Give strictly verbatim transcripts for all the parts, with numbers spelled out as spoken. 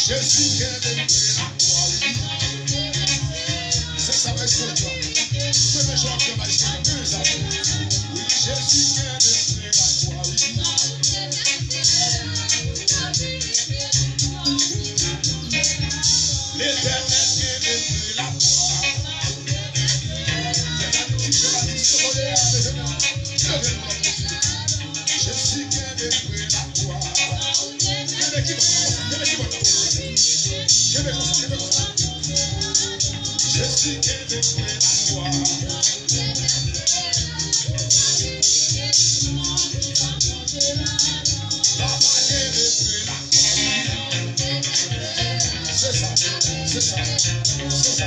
Jezi kenbe pre lakwa, wi. Se sa, bay sou lakwa. Kenbe jwa, kenbe bay sou lakwa. Wi, Jezi kenbe pre lakwa, wi. Letènèl kenbe pre lakwa. Jezi kenbe pre lakwa. Kenbe kibòd la konsa, kenbe kibòd la konsa. Kenbe konsa, kenbe konsa. Jezi kenbe pre lakwa. Papa kenbe pre lakwa. Se sa, se sa, se sa.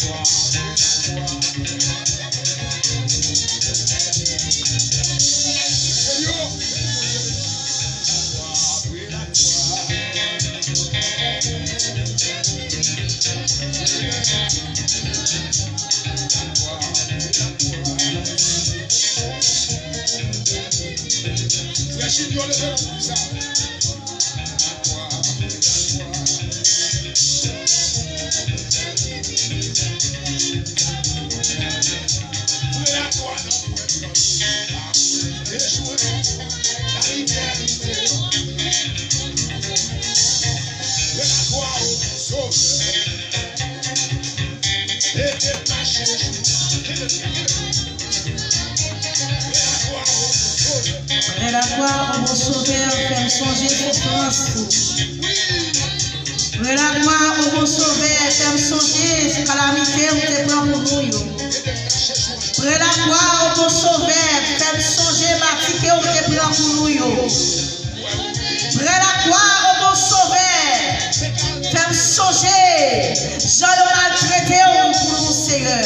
Lakwa, lakwa. Senyè, Frè Junior, leve non pou sa. Prè lakwa, o bon Sovè, fè m sonje soufrans ou. Prè lakwa, o bon Sovè, fè m sonje sou kalamite ou te pran pou nou yo. Prè lakwa, o bon Sovè, fè m sonje mati ke ou te pran pou nou yo. Prè lakwa, o bon Sovè, fè m sonje jan yo maltrete w pou nou, Seyè.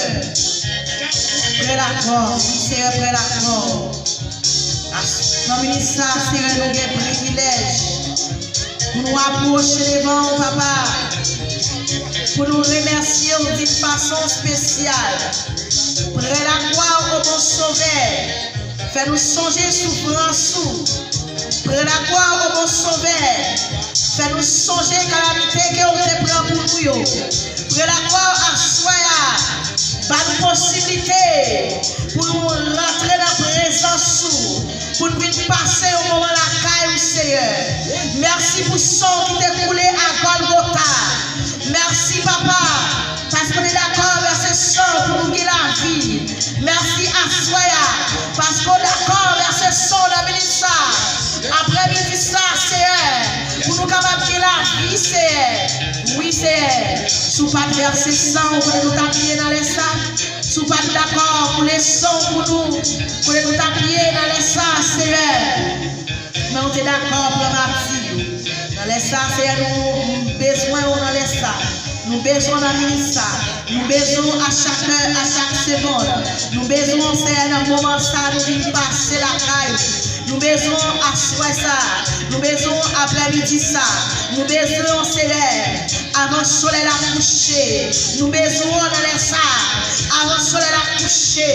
Prè lakwa, wi, Seyè, prè lakwa. Nan minit sa, Seyè, nou gen privilèj pou nou apwoche devan w, Papa, pou nou remèsye w di fason espesyal. Prè lakwa, o bon Sovè, fè nou sonje soufrans ou. Prè lakwa, o bon Sovè, fè nou sonje kalamite ke ou te pran pou nou yo. Prè lakwa, aswè a, ba nou posiblite pou nou rantre nan prezans ou, pou n vin pase yon moman lakay ou, Seyè. Mèsi pou san w ki te koule a Gòlgota. Mèsi, Papa, paske w te dakò vèse san w pou nou gen lavi. Mèsi aswè a, paske w dakò vèse san w nan minit sa, aprèmidi sa, Seyè, pou nou kapab gen lavi, Seyè. Wi, Seyè, si w pa t vèse san w, kote nou t ap ye nan lè sa? Si w pa t dakò pou le san w pou nou, kote nou t ap ye nan lè sa, Seyè? Men w te dakò pran mati yo. Nan lè sa, Seyè, nou, nou bezwen w nan lè sa. Nou bezwen w nan minit sa. Nou bezwen w a chak lè, a chak segonn. Nou bezwen w, Seyè, nan moman sa nou vin pase lakay ou. Nou bezwen w aswè sa. Nou bezwen w aprèmidi sa. Nou bezwen w, Seyè, avan solèy la kouche. Nou bezwen w nan lè sa. Avan solèy la kouche.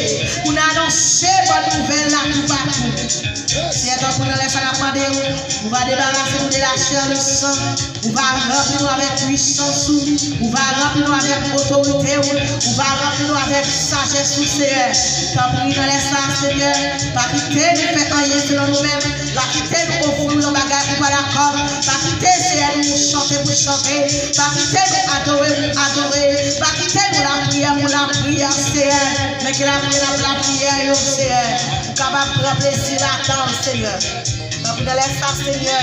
Pou n anonse bòn nouvèl la toupatou. Seyè, tanpri nan lè sa n ap mande w, ou va debarase nou de lachè, le san, ou va ranpli nou avèk pwisans ou, ou va ranpli nou avèk otorite w, ou va ranpli nou avèk sajès ou, Seyè. Tanpri nan lè sa, Seyè, pa kite nou fè anyen selon nou menm, pa kite nou ofri w yon bagay ou pa dakò, pa kite, Seyè, nou chante pou chante, pa kite nou adore pou adore, pa kite nou lapriyè pou lapriyè, Seyè, men ke lapriyè n ap lapriyè yo, Seyè, ou kapab pran plezi ladan l, Seyè. Tanpri nan lè sa, Seyè,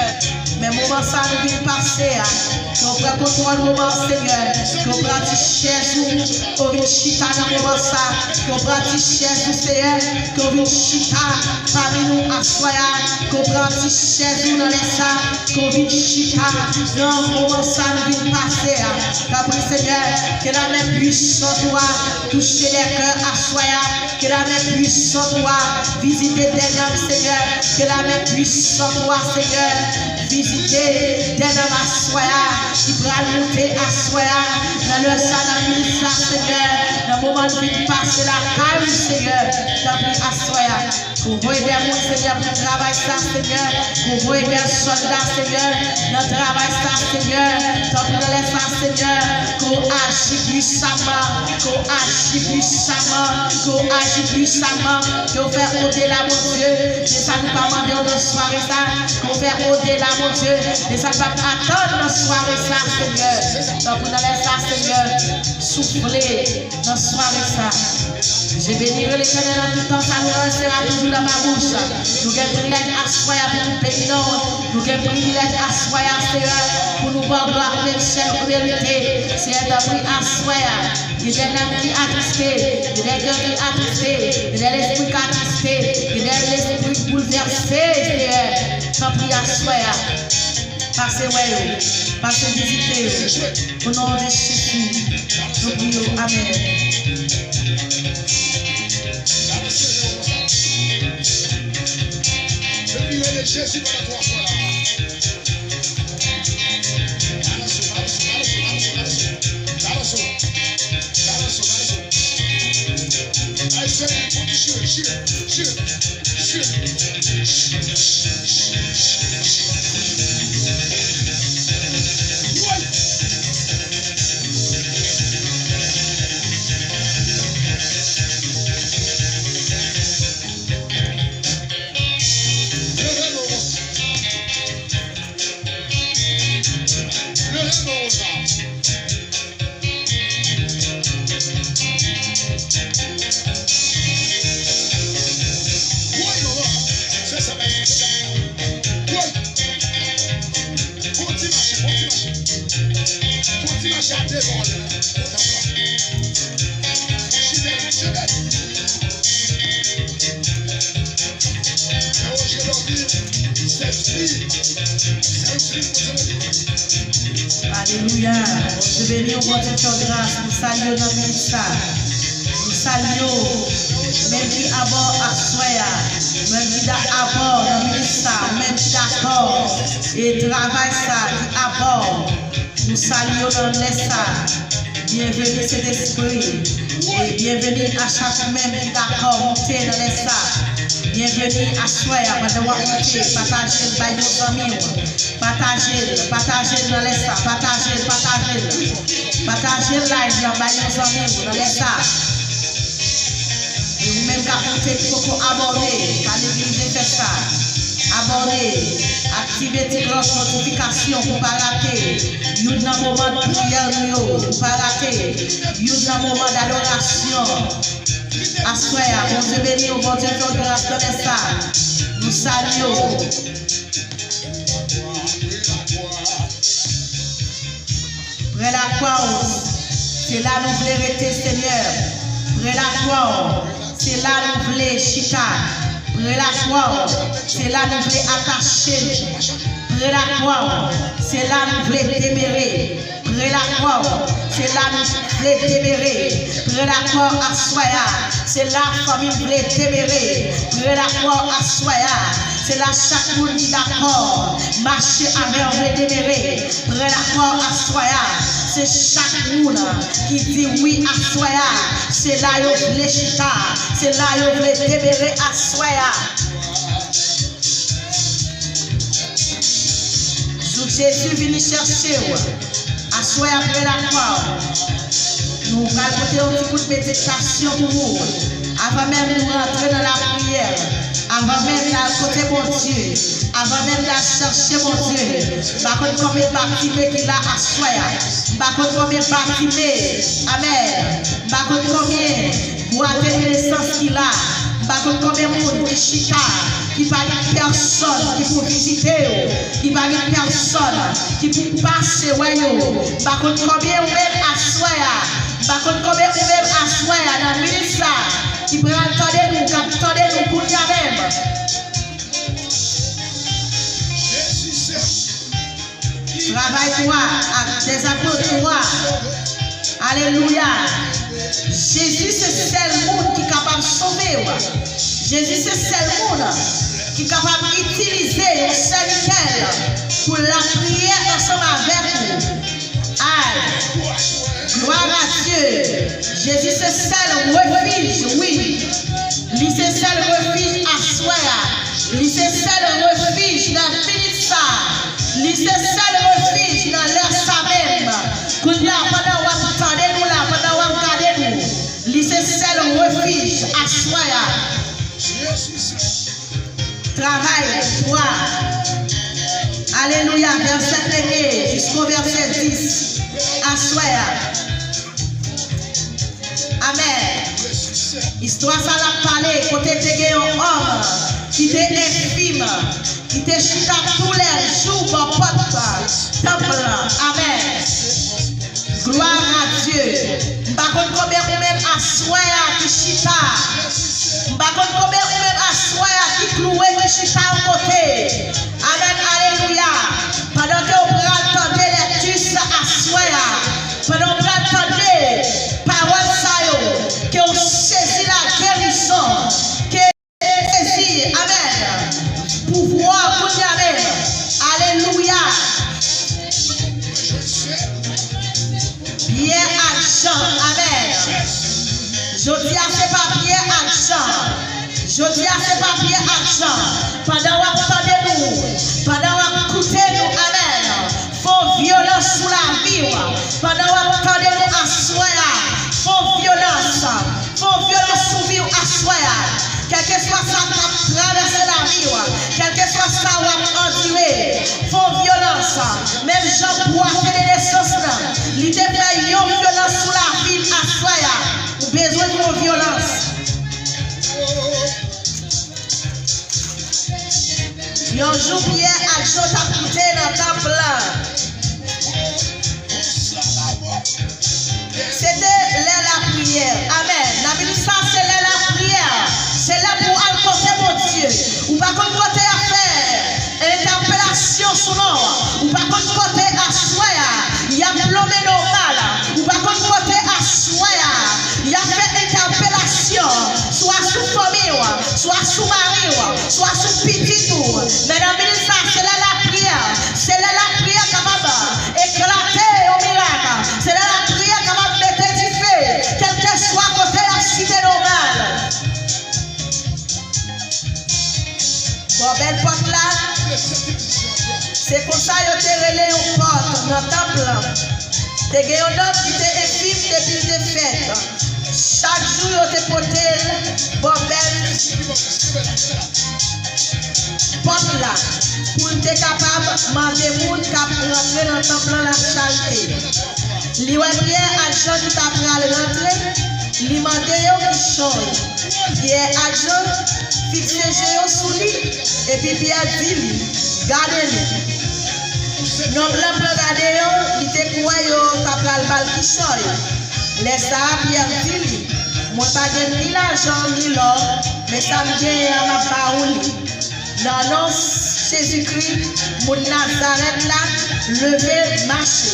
men moman sa nou vin pase a, ke w pran kontwòl moman an, Seyè, ke w pran ti chèz ou, ke w vin chita nan moman sa, ke w pran ti chèz ou, Seyè, ke w vin chita pami nou aswè a, ke w pran ti chèz ou nan lè sa, ke w vin chita nan moman sa nou vin pase a. Tanpri, Seyè, ke lanmen pwisant ou a touche lè kè aswè a, ke lanmen pwisant ou a vizite dè nanm, Seyè. Ke lanmen pwisant ou a, Seyè, vizite dè nanm aswè a ki Pral moute aswè a, nan lè sa, nan minit sa, Senyè, nan moman n vin pase lakay ou, Senyè, tanpri aswè a. Ou voye de moun, Senyè, pou travay sa, Senyè. Ou voye de sòlda, Senyè, nan travay sa, Senyè. Tanpri nan lè sa, Senyè, ke w aji pwisaman, ke w aji pwisaman, ke w aji pwisaman, ke w fè odela, Bondye, de sa nou pa mande w nan sware sa, ke w fè odela, Bondye, de sa n p ap atann nan sware sa, Senyè. Tanpri nan lè sa, Senyè, soufle nan sware sa. Je bénirai l'Éternel en tout temps, sa louange sera toujours dans ma bouche. Nou gen privilèj aswè a pou nou beni non w. Nou gen privilèj aswè a, Senyè, pou nou ba w glwa ou menm sèl ou merite. Senyè, tanpri aswè a. Gen de nanm ki atriste, gen de kè ki atriste, gen de lespri ki atriste, gen de lespri boulvèse, Senyè. Tanpri aswè a. Pase wè yo, pase vizite yo. O non de Jezi, nou priye w. Amèn. Epi rele Jezi pandan twa fwa la. Balanse w, balanse w, balanse w, balanse w, balanse w. Balanse w, balanse w. Ay, sèvi, konn chire, chire, chire, chire. Woy! Leve men w. Leve men w la. Woy, manman, se sa, se sa. Woy. Kontinye mache, kontinye mache. Kontinye mache a devan w la. Chimè, chimè. Alelouya. Bondye beni w, Bondye fè w gras. Nou salye w nan minit sa. Nou salye w. Ou menm ki abò aswè a. Ou menm ki da-, abò nan minit sa. Ou menm ki dakò. E travay sa ki abò. Nou salye w nan lè sa. Byenveni, Sentespri. E byenveni a chak ou menm ki dakò moute nan lè sa. Byenveni aswè a, pandan w ap moute, pataje l, bay yon zanmi w. Pataje l, pataje l nan lè sa. Pataje l, pataje l. Pataje live la, bay yon zanmi w nan lè sa. E ou menm k ap moute ki poko abòne, pa neglije fè sa. Abòne, aktive ti klòch notifikasyon pou w pa rate youn nan moman priyè nou yo, pou w pa rate youn nan moman dadorasyon. Aswè a, Bondye beni w, Bondye fè w gras nan lè sa. Nou salye w. Prè lakwa w, se la nou vle rete, Senyè. Prè lakwa w, se la nou vle chita. Prè lakwa w, se la nou vle atache nou. Prè lakwa w, se la nou vle demere. Prè lakwa w, se la nou vle demere. Prè lakwa w aswè a, se la fanmi m vle demere. Prè lakwa w aswè a, se la chak moun ki dakò mache avè w vle demere. Prè lakwa w aswè a, se chak moun ki di wi aswè a, se la yo vle chita, se la yo vle demere aswè a. Jou Jezi vini chèche w. Aswè a prè lakwa w. Nou pral pote yon ti kout meditasyon pou ou. Avan menm nou rantre nan lapriyè, avan menm n al kote Bondye, avan menm n al chèche Bondye, m pa konn konbyen Batime ki la aswè a. M pa konn konbyen Batime. Amèn. M pa konn konbyen bwate de nesans ki la. M pa konn konbyen moun ki chita, ki pa gen pèsonn ki pou vizite yo, ki pa gen pèsonn ki pou pase wè yo. M pa konn konbyen ou menm aswè a. M pa konn konbyen ou menm aswè a nan minit sa ki pral tande nou, k ap tande nou kounye a menm. Travay twa ak Dèzapot twa. Alelouya. Jezi se sèl moun ki kapab sove w. Jezi se sèl moun ki kapab itilize yon sèvitè l pou l ap priye ansanm avèk ou. Ay, glwa a Dye. Jezi se sèl refij, wi. Li se sèl refij aswè a. Li se sèl refij nan minit sa a. Li se sèl refij nan lè sa menm. Kounye a, pandan w ap tande nou la, pandan w ap gade nou, li se sèl refij aswè a. Travay, twa. Alelouya, vèsè premye jisko vèsè dis. Aswè a. Amèn. Istwa sa l ap pale kote te gen yon òm ki te enfim, ki te chita toulèjou bò pòt tanp lan. Amèn. Glwa a Dye. M pa konn konbyen ou menm aswè a ki chita. M pa konn konbyen ou menm aswè a ki klouwe, ki chita yon kote. Amèn, alelouya. Pandan ke w pral tande lèkti sa aswè a, pandan w pral tande pawòl sa yo, ke w sezi lagerizon, ke w sezi, amèn, pouvwa kounye a menm. Alelouya. Pyè ak Jan, amèn. Jodi a se pa Pyè ak Jan. Jodi a se pa Pyè ak Jan. Pandan w ap tande nou, pandan w ap koute nou, amèn. Fè yon vyolans sou lavi w. Pandan w ap tande nou aswè a, fè yon vyolans. Fè yon vyolans sou vi w aswè a. Kèlkeswa sa k ap travèse lavi w, kèlkeswa sa w ap andire, fè yon vyolans. Menm jan bwa te de nesans lan, li te fè yon vyolans sou lavi l aswè a. Ou bezwen fè yon vyolans. Yon jou Pyè ak Jan t ap moute nan tanp lan. Se te lè lapriyè. Amèn. Nan minit sa, se lè lapriyè. Se lè pou w al kote Bondye. Ou pa konn kote y ap fè entèpelasyon sou non w. Ou pa konn kote aswè a y ap plonmen non w mal. Ou pa konn kote aswè a y ap fè entèpelasyon, swa sou fanmi w, swa sou mari w, swa sou pitit ou. Men nan minit sa, se lè lapriyè, se lè lapriyè kapab eklate yon mirak, se lè lapriyè kapab mete dife, kèlkeswa kote y ap site non w mal. Bò bèl pòt la, se konsa yo te rele yon pòt nan tanp lan. Te gen yon nonm ki te enfim depi l te fèt. Chak jou yo te pote l bò bèl pòt la pou l te kapab mande moun k ap rantre nan tanp lan lacharite. Li wè Pyè ak Jan ki ta pral rantre, li mande yo kichòy. Pyè ak Jan fikse je yo sou li, epi Pyè di li, "Gade li." Nonm lan pran gade yo, li te kwè yo ta pral ba l kichòy. Lè sa a, Pyè di li, "Mwen pa gen ni lajan ni lò, men sa m genyen an, m ap ba ou li." Nan non Jezikri, moun Nazarèt la, leve, mache.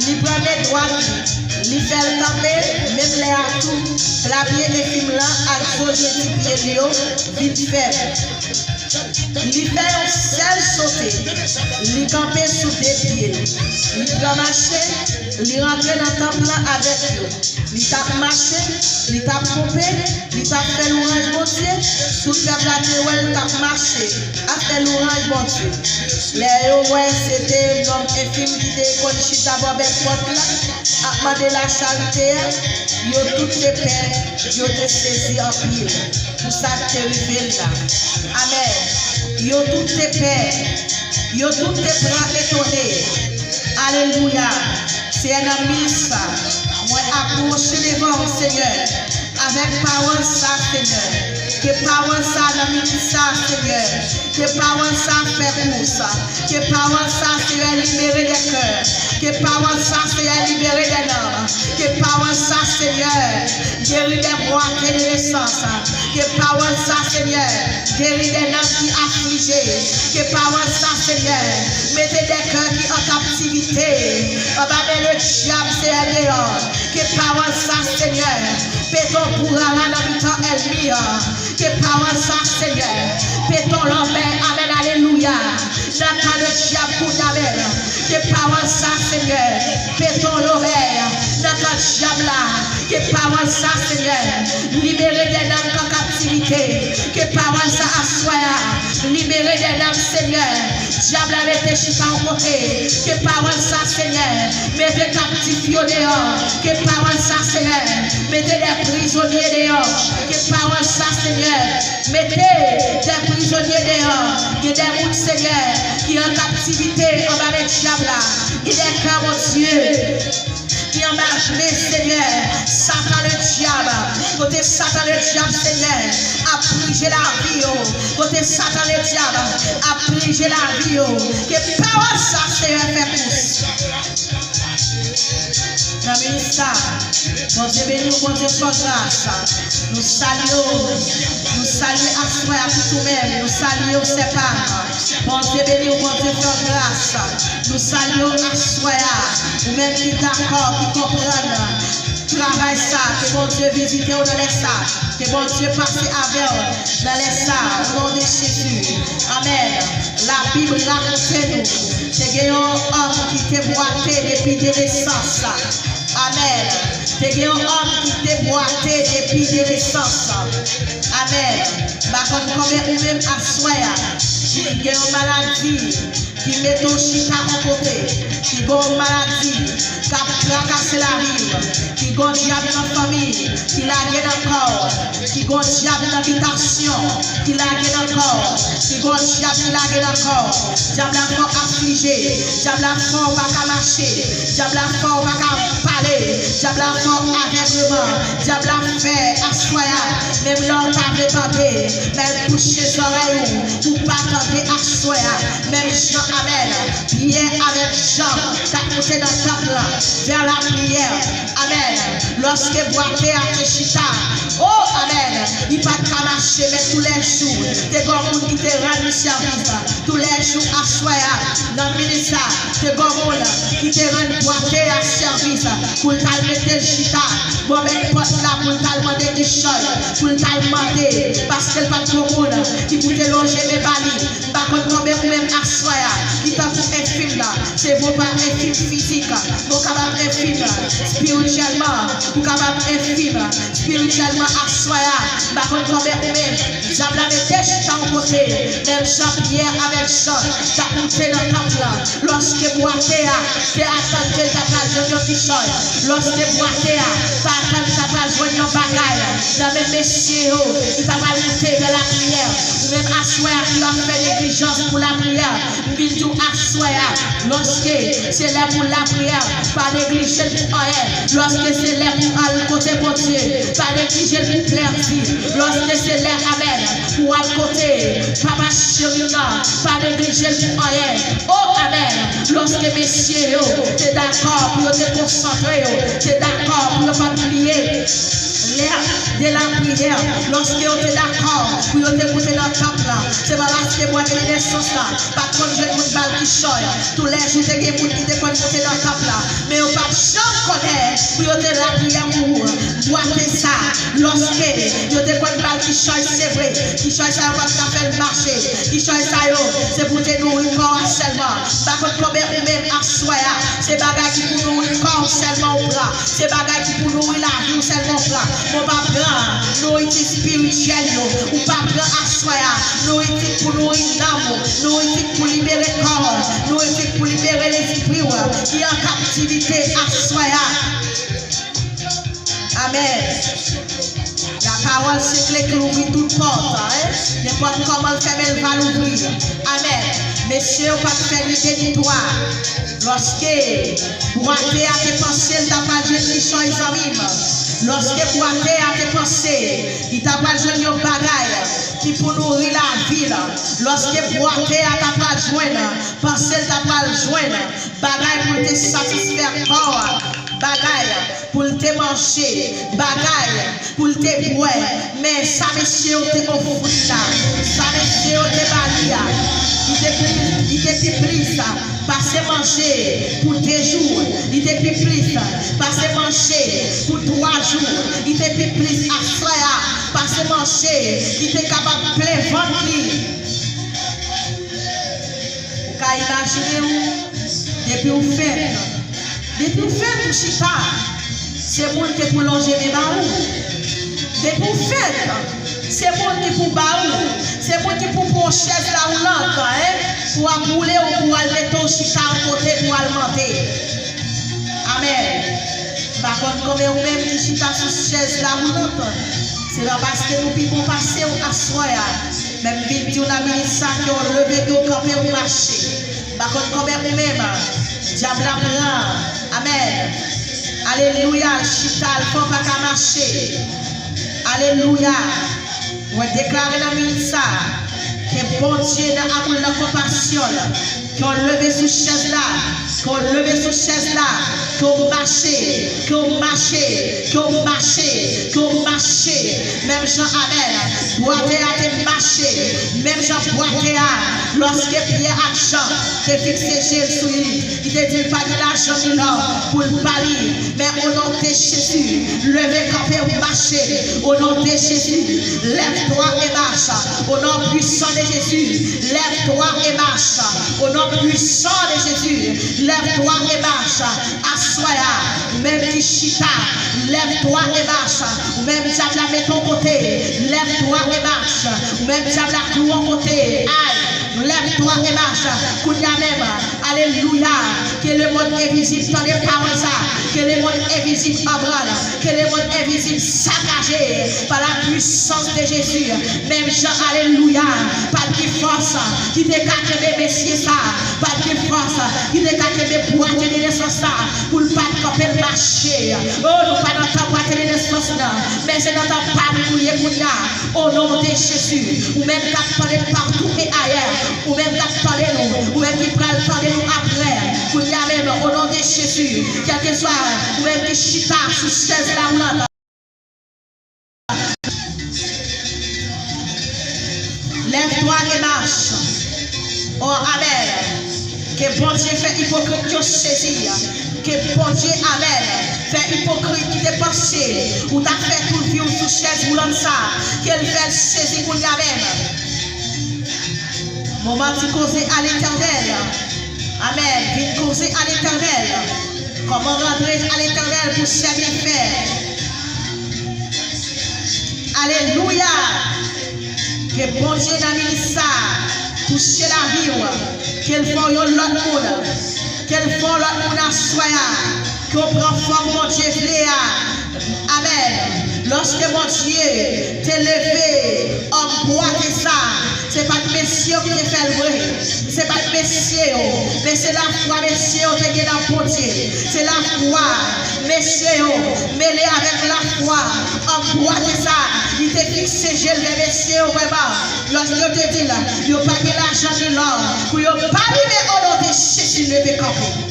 Li pran men dwat li, li fè l kanpe, menm lè a tou, pla pye enfim lan ak zo jenti pye l yo vin fèb. Li fè yon sèl sote, li kanpe sou de pye l. Li pran mache, li rantre nan tanp lan avèk yo. Li t ap mache, li t ap ponpe, li t ap fè lwanj Bondye. Tout pèp la te wè l t ap mache, ap fè lwanj Bondye. Lè yo wè se te nonm enfim ki te konn chita bò bèl pòt la, ap mande lacharite a, yo tout te pè, yo te sezi anpil pou sa k te rive l la. Amèn. Yo tout te pè, yo tout te pran etone. Alelouya. Seyè, nan minit sa, mwen apwoche devan w, Senyè, avèk pawòl sa, Senyè. Ke pawòl sa, nan minit sa, Senyè, ke pawòl sa fè kous. Ke pawòl sa, Senyè, libere dè kè. Ke pawòl sa, Senyè, libere dè nanm. Ke pawòl sa, Senyè, geri dè bwate de nesans. Ke pawòl sa, Senyè, geri dè nanm ki aflije. Ke pawòl sa, Senyè, mete dè kè ki an kaptivite anba men ledyab, Senyè, deyò. Ke pawòl sa, Senyè, pete yon bourala nan mitan ènmi an. Ke pawòl sa, Senyè, pete yon lanmè, amèn, alelouya, nan ka ledyab kounye a menm. Ke pawòl sa, Senyè, pete w lorèy nan kan dyab la. Ke pawòl sa, Senyè, libere dè nanm k an kaptivite. Ke pawòl sa, aswè a, libere dè nanm, Senyè, dyab la mete chita yon kote. Ke pawòl sa, Senyè, mete kaptif yo deyò. Ke pawòl sa, Senyè, mete dè prizonye deyò. Ke pawòl sa, Senyè, mete dè prizonye deyò. Gen dè moun, Senyè, ki an kaptivite anba men dyab la. Gen dè kè, Bondye, ki anba men, Senyè, Satan ledyab. Kote Satan ledyab, Senyè, ap prije lavi yo. Kote Satan ledyab ap prije lavi yo. Ke pawòl sa, Senyè, fè kous. Nan minit sa, Bondye beni w, Bondye fè w gras. Nou salye w, nou salye aswè a pou ou menm, nou salye w, sè pa m. Bondye beni w, Bondye fè w gras. Nou salye w aswè a, ou menm ki dakò, ki konprann travay sa, ke Bondye vizite w nan lè sa, ke Bondye pase avè w nan lè sa, o non de Jezi. Amèn. Labib rakonte nou, te gen yon òm ki te bwate depi de nesans. Amèn. Te gen yon òm ki te bwate depi de nesans. Amèn. M pa konn konbyen ou menm aswè a ki gen yon maladi ki mete w chita yon kote, ki gen yon maladi k ap trakase lavi w, ki gen yon dyab nan fanmi, ki lage nan kò w, ki gen yon dyab nan bitasyon, ki lage nan kò w, ki gen yon dyab ki lage nan kò w. Dyab la fè w aflije, dyab la fè w pa ka mache, dyab la fè w pa ka pale, dyab la fè w avègleman, dyab la fè aswè a, menm lè w ta vle tande, men l bouche zòrèy ou, pou w pa tande aswè a, menm jan, amèn, Pyè avèk Jan t ap moute nan tanp lan, vè lapriyè. Amèn. Lòske bwate a te chita, o, amèn, li pa t ka mache, men toulèjou, te gen yon moun ki te rann li sèvis. Toulèjou, aswè a, nan minit sa, te gen yon moun ki te rann bwate a sèvis pou l t al mete l chita bò bèk pòt la, pou l t al mande kichòy, pou l t al mande, paske l pa t gen moun ki pou te lonje men ba li. M pa konn konbyen ou menm aswè a ki tankou enfim nan. Se vre w pa enfim fizik, men w kapab enfim espirityèlman. Ou kapab enfim espirityèlman aswè a. M pa konn konbyen ou menm dyab la mete chita yon kote, menm jan Pyè avèk Jan t ap moute nan tanp lan. Lòske bwate a te atann ke l ta pral jwenn yon kichòy, lòske bwate a t atann l ta pral jwenn yon bagay nan men mesye yo ki ta pral moute vè lapriyè, ou menm aswè a ki ap fè neglijans pou lapriyè, m vin di w aswè a, lòske se lè pou lapriyè, pa neglije l pou anyen. Lòske se lè pou al kote Bondye, pa neglije l pou plèzi. Lòske se lè, amèn, pou al kote Papa cheri nan, pa neglije l pou anyen. O, amèn. Lòske mesye yo te dakò pou yo te konsantre yo, te dakò pou yo pa t bliye lè de lapriyè, lòske yo te dakò pou yo te moute nan tanp lan, se pa paske bwate de nesans la pa t konn jwenn moun ba l kichòy. Toulèjou te gen moun ki te konn moute nan tanp lan, men yo pa t janm konnen pou yo te lapriyè pou ou. Bwate sa, lòske yo te konn ba l kichòy, se vre, kichòy sa yo pa t ka fè l mache. Kichòy sa yo, se pou te nouri kò a sèlman. M pa konn konbyen ou menm aswè a, se bagay ki pou nouri kò w sèlman ou pran. Se bagay ki pou nouri lavi w sèlman w pran. Men w pa pran nouriti espirityèl yo. Ou pa pran aswè a nouriti pou nouri nanm ou, nouriti pou libere kò w, nouriti pou libere lespri w ki an kaptivite aswè a. Amèn. La parole se clé ki louvri tout pòt, hein? Nenpòt kòman l fèmen, l va louvri. Amèn. Mesye yo pa t fè ni de ni twa. Lòske bwate a te panse l ta pral jwenn kichòy, zanmi m, lòske bwate a te panse li ta pral jwenn yon bagay ki pou nouri lavi l, lòske bwate a ta pral jwenn, panse l ta pral jwenn bagay pou l te satisfè kò a, bagay pou l te manje, bagay pou l te bwè. Men sa mesye yo te ofri l la, sa mesye yo te ba li a, li te pli, li te pi plis pase manje pou de jou, li te pi plis pase manje pou twa jou, li te pi plis aswè a pase manje, li te kapab plen vant li. Ou ka imajine w, de Depi w fèt, depi w fèt, ou chita, se moun ki pou lonje men ba ou. Depi w fèt, se moun ki pou ba ou, se moun ki pou pran chèz lawoulant, en, pou ap woule w, pou al mete w chita yon kote, pou al mande. Amèn. M pa konn konbyen ou menm ki chita sou chèz lawoulant. Se pa paske nou pi bon pase w aswè a. Men m vin di w nan minit sa ke w leve, ke w kanpe, w mache. M pa konn konbyen ou menm. Dyab la pran. Amèn. Alelouya. L chita, l fè w pa ka mache. Alelouya. Mwen deklare nan minit sa a ke Bondye nan amou l, nan konpasyon l, ke w leve sou chèz la, ke w leve sou chèz la, ke w mache, ke w mache, ke w mache, ke w mache. Menm jan Abèl, bwatè a te mache, menm jan bwatè a, lòske Pyè ak Jan te fikse je l sou li, li te di l pa gen lajan ni lò pou l ba li. Men o non de Jezi, leve kanpe, mache. O non de Jezi, lève-toi et marche. Au nom puissant de Jésus, lève-toi et marche. Au nom puissant de Jésus, lève-toi et marche. Aswè a, ou menm ki chita, lève-toi et marche. Ou menm dyab la mete w kote, lève-toi et marche. Ou menm dyab la klouwe w kote, ay, lève-toi et marche. Kounye a menm, alelouya, ke lemonn envizib tande pawòl sa, ke lemonn envizib anbranle, ke lemonn envizib sakaje pa la puissance de Jésus. Menm jan, alelouya, pa t gen fòs ki te ka kenbe mesye sa, pa t gen fòs ki te ka kenbe bwatye de nesans sa, pou l pa t kanpe l mache. O, nou pa nan tan bwatye de nesans nan, men se nan tan pa nou nou ye kounye a. O non de Jezi, ou menm k ap tande m patou e ayè, ou menm k ap tande nou, ou menm ki pral tande nou apre, kounye a menm, o non de Jezi, kèlkeswa ou menm ki chita sou chèz la ou la, lève-toi et marche. O, amèn. Ke Bondye fè ipokrit yo sezi. Ke Bondye, amèn, fè ipokrit ki te panse ou ta fè tout vi w sou chèz woulant sa, ke l fè l sezi kounye a menm. Moman di koze a Letènèl. Amèn. Vin koze a Letènèl. Kòman rantre a Letènèl pou chè byenfè. Alelouya! Ke Bondye nan minit sa a touche lavi w, ke l fè w yon lòt moun, ke l fè w lòt moun aswè a, ke w pran fòm Bondye vle a. Amèn. Lòske Bondye te leve òm bwate sa, se pa t mesye yo ki te fè l vre. Se pa t mesye yo, men se lafwa mesye yo te gen nan Bondye. Se lafwa mesye yo mele avèk lafwa òm bwate sa, li te fikse je l vè mesye yo vrèman. Lòske yo te di l, yo pa gen lajan ni lò pou yo ba li, men o non de Jezi, leve kanpe.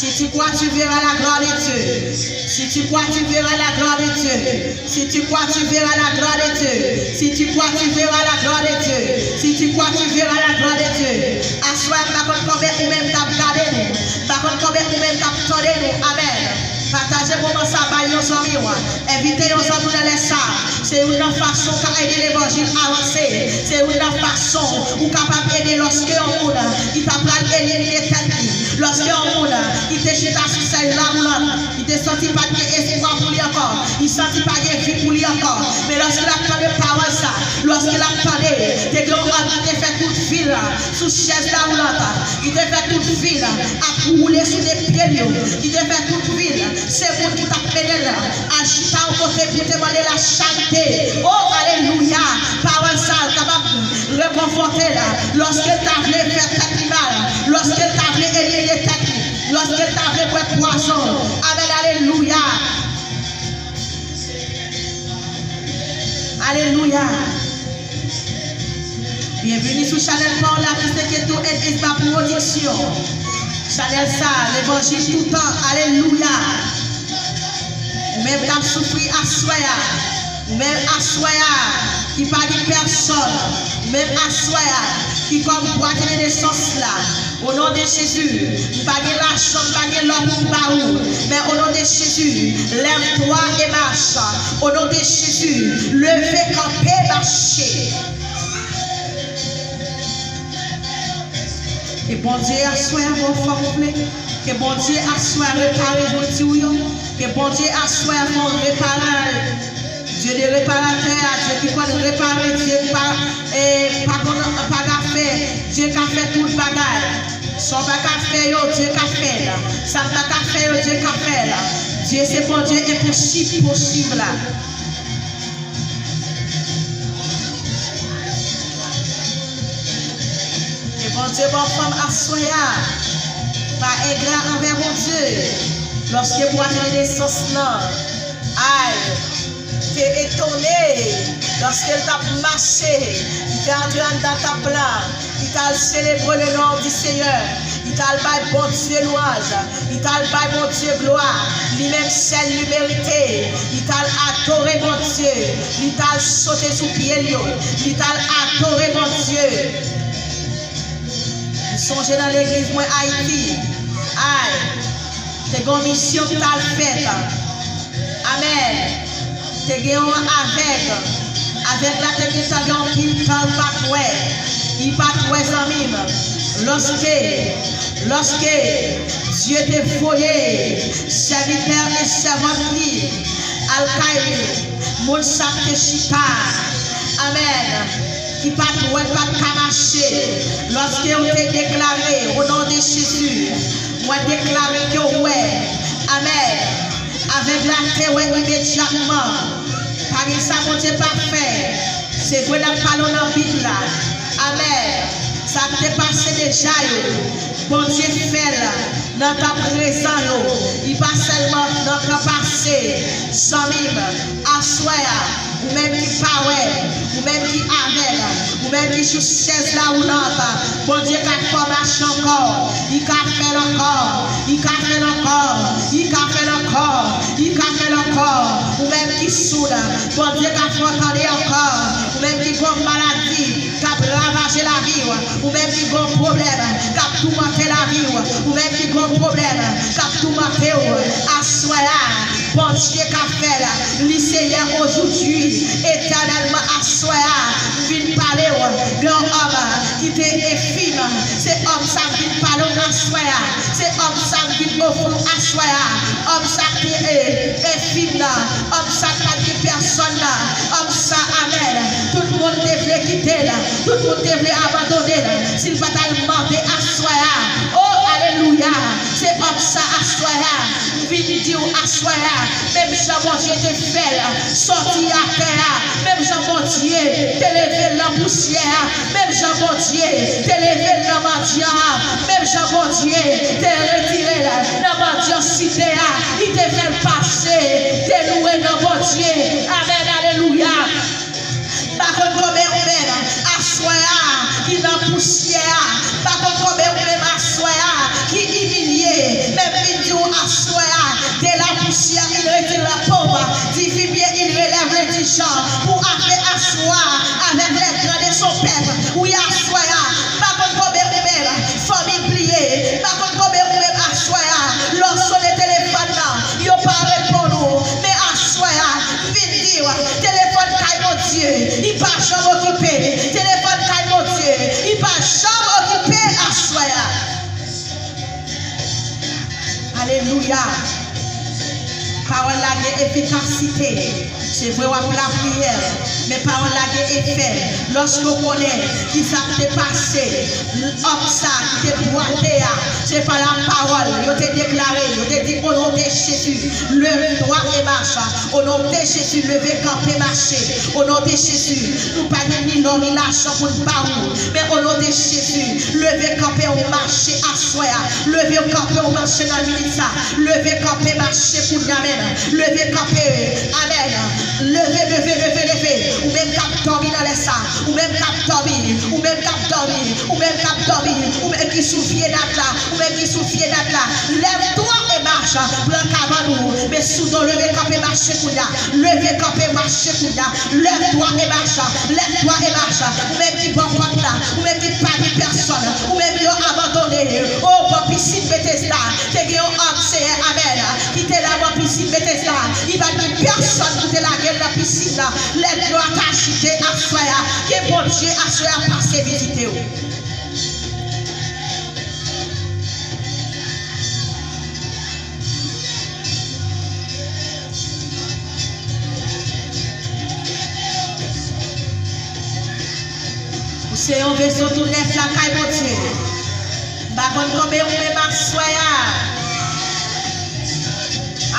Si tu crois, tu verras la gloire de Dieu. Si tu crois, tu verras la gloire de Dieu. Si tu crois, tu verras la gloire de Dieu. Si tu crois, tu verras la gloire de Dieu. Si tu crois, tu verras la gloire de Dieu. Aswè a, m pa konn konbyen ou menm k ap gade nou. M pa konn konbyen ou menm k ap tande nou. Amèn. Pataje moman sa bay yon zanmi w. Envite yon zanmi w nan lè sa. Se youn nan fason w ka ede levanjil avanse. Se youn nan fason ou kapab ede lòske yon moun ki ta pral elimine tèt li, lòske yon moun ki te chita sou sèy la ou lòt, ki te santi pa t gen espwa pou li ankò, li santi pa gen vi pou li ankò. Men lòske l ap tande pawòl sa, lòske l ap tande, te gen yon òm ki te fè tout vi l sou chèz la ou lòt, ki te fè tout vi l ap woule sou de pye l yo, ki te fè tout vi l se moun ki t ap mennen l al chita yon kote pou te mande lacharite. O, alelouya! Pawòl sa a kapab rekonfòte l lòske l ta vle fè tèt li mal, lòske l ta vle elimine tèt li, lòske l ta vle bwè pwazon. Amèn, alelouya! Alelouya! Byenvini sou chanèl pa w la ki se Keto and Esma Production. Chanèl sa, levanjil toutan. Alelouya! Ou menm k ap soufri aswè a, ou menm aswè a ki pa gen pèsòn, ou menm aswè a ki kòm bwat de nesans la, o non de Jezi, m pa gen lajan, m pa gen lò pou m ba ou, men o non de Jezi, lève-toi et marche. O non de Jezi, leve kanpe, mache. Ke Bondye aswè a ba w fòs ou vle. Ke Bondye aswè a repare jwenti w yo. Ke Bondye aswè a fè w repare. Dye de reparatè a, Dye ki konn repare, Dye pa, e, pa konn, pa ka fè, Dye ka fè tout bagay. Sa w pa ka fè yo, Dye ka fè l. Sa m pa ka fè yo, Dye ka fè l. Dye se Bondye enposib posib la. Ke Bondye ba w fòs aswè a. Pa engra anvè Bondye. Lòske bwa de nesans lan, ay, te etone lòske l t ap mache, li te antre anndan tanp lan, li t al selebre le non di Seyè, li t al bay Bondye lwanj. Li t al bay Bondye glwa, li menm sèl li merite. Li t al adore Bondye, li t al sote sou pye l yo, li t al adore Bondye. M sonje nan legliz mwen Ayiti, ay, te gen yon misyon ki t al fèt. Amèn. Te gen yon avèg. Avèg la te gentan gen anpil tan l pa t wè. Li pa t wè, zanmi m. Lòske, lòske Dye te voye sèvitè e sèvant li al kay moun sa k te chita, amèn, ki pa t wè, pa t ka mache. Lòske yo te deklare, o non de Jezi, mwen deklare ke w wè, amèn. Avèg la te wè imedyatman. Pa gen sa Bondye pa fè. Se vre n ap pale w nan Bib la. Amèn. Sa k te pase deja yo, Bondye fè l nan tan prezan yo. Li pa sèlman nan tan pase. Zanmi m, aswè a, ou menm ki pa wè, ou menm ki avèg, ou menm ki sou chèz la woulant, Bondye ka fè w mache ankò. Li ka fè l ankò. Li ka fè l ankò. Li ka fè l ankò. Li ka fè l ankò. Ou menm ki soud, Bondye ka fè w tande ankò. Ou menm ki gon maladi k ap ravaje lavi w, ou menm ki gon pwoblèm k ap toumante lavi w, ou menm ki gon pwoblèm k ap toumante w, aswè a, Bondye ka fè l. Li se yè, ojodi, etènèlman, aswè a, m vin pale w de yon òm ki te enfim. Se òm sa m vin pale w aswè a. Se òm sa m vin ofri w aswè a. Òm sa te, e, enfim nan. Òm sa pa t gen pèsòn nan. Òm sa, amèn. Tout moun te vle kite l. Tout moun te vle abandone l. Si l pa t al mande aswè a. O, alelouya. Se òm sa aswè a. M vin di w aswè a. Menm jan Bondye te fè l sòti atè a. Menm jan Bondye te leve l nan pousyè a. Menm jan Bondye te leve l nan mandyan an, menm jan Bondye te retire l nan mandyansite a, li te fè l pase, te lwe non Bondye. Amèn, alelouya. M pa konn konbyen ou menm aswè a ki nan pousyè a. M pa konn konbyen ou menm aswè a ki imilye. Men m vin di w aswè a, de la poussière il retire la pauvre, du fumier il relève l'indigent. Pou afe aswè a, avec les grands de son peuple. Wi, aswè a, m pa konn konbyen ou menm fanmi bliye, m pa konn konbyen ou menm aswè a, lè w sone telefòn nan, yo pa reponn ou. Men aswè a, m vin di w, telefòn kay Bondye, li pa janm okipe. Telefòn kay Bondye, li pa janm okipe aswè a. Alelouya. Pawòl la gen efikasite. Se vre w ap lapriyè, men pawòl la gen efè. Lòske w konnen kisa k te pase, òm sa ki te bwate a, se pa lapawòl, yo te deklare, yo te di, "O non de Jezi, lève-toi et marche." O non de Jezi, leve kanpe mache. O non de Jezi, nou pa gen ni lò ni lajan pou n ba ou. Men o non de Jezi, leve kanpe ou mache aswè a. Leve kanpe ou mache nan minit sa. Leve kanpe mache kounye a menm. Leve kanpe. Amèn. Leve, leve, leve, leve. Ou menm k ap dòmi nan lè sa. Ou menm k ap dòmi. Ou menm k ap dòmi. Ou menm k ap dòmi. Ou menm ki sou vye nat la. Ou menm ki sou vye nat la. Lève-toi et marche. Pran kabann ou. Men sou do, leve kanpe mache kounye a. Leve kanpe mache kounye a. Lève-toi et marche. Lève-toi et marche. Ou menm ki bò pòt la. Ou menm ki pa gen pèsòn. Ou menm yo abandone. O bò pisin Betesda. Te gen yon òm, Seyè, amèn, ki te la bò pisin Betesda. Li pa t gen pèsòn pou te lage l nan pisin nan. Lè dlo a t ajite aswè a. Ke Bondye aswè a pase vizite w. Se yon veso tou nèf lakay Bondye. M pa konn konbyen ou menm aswè a.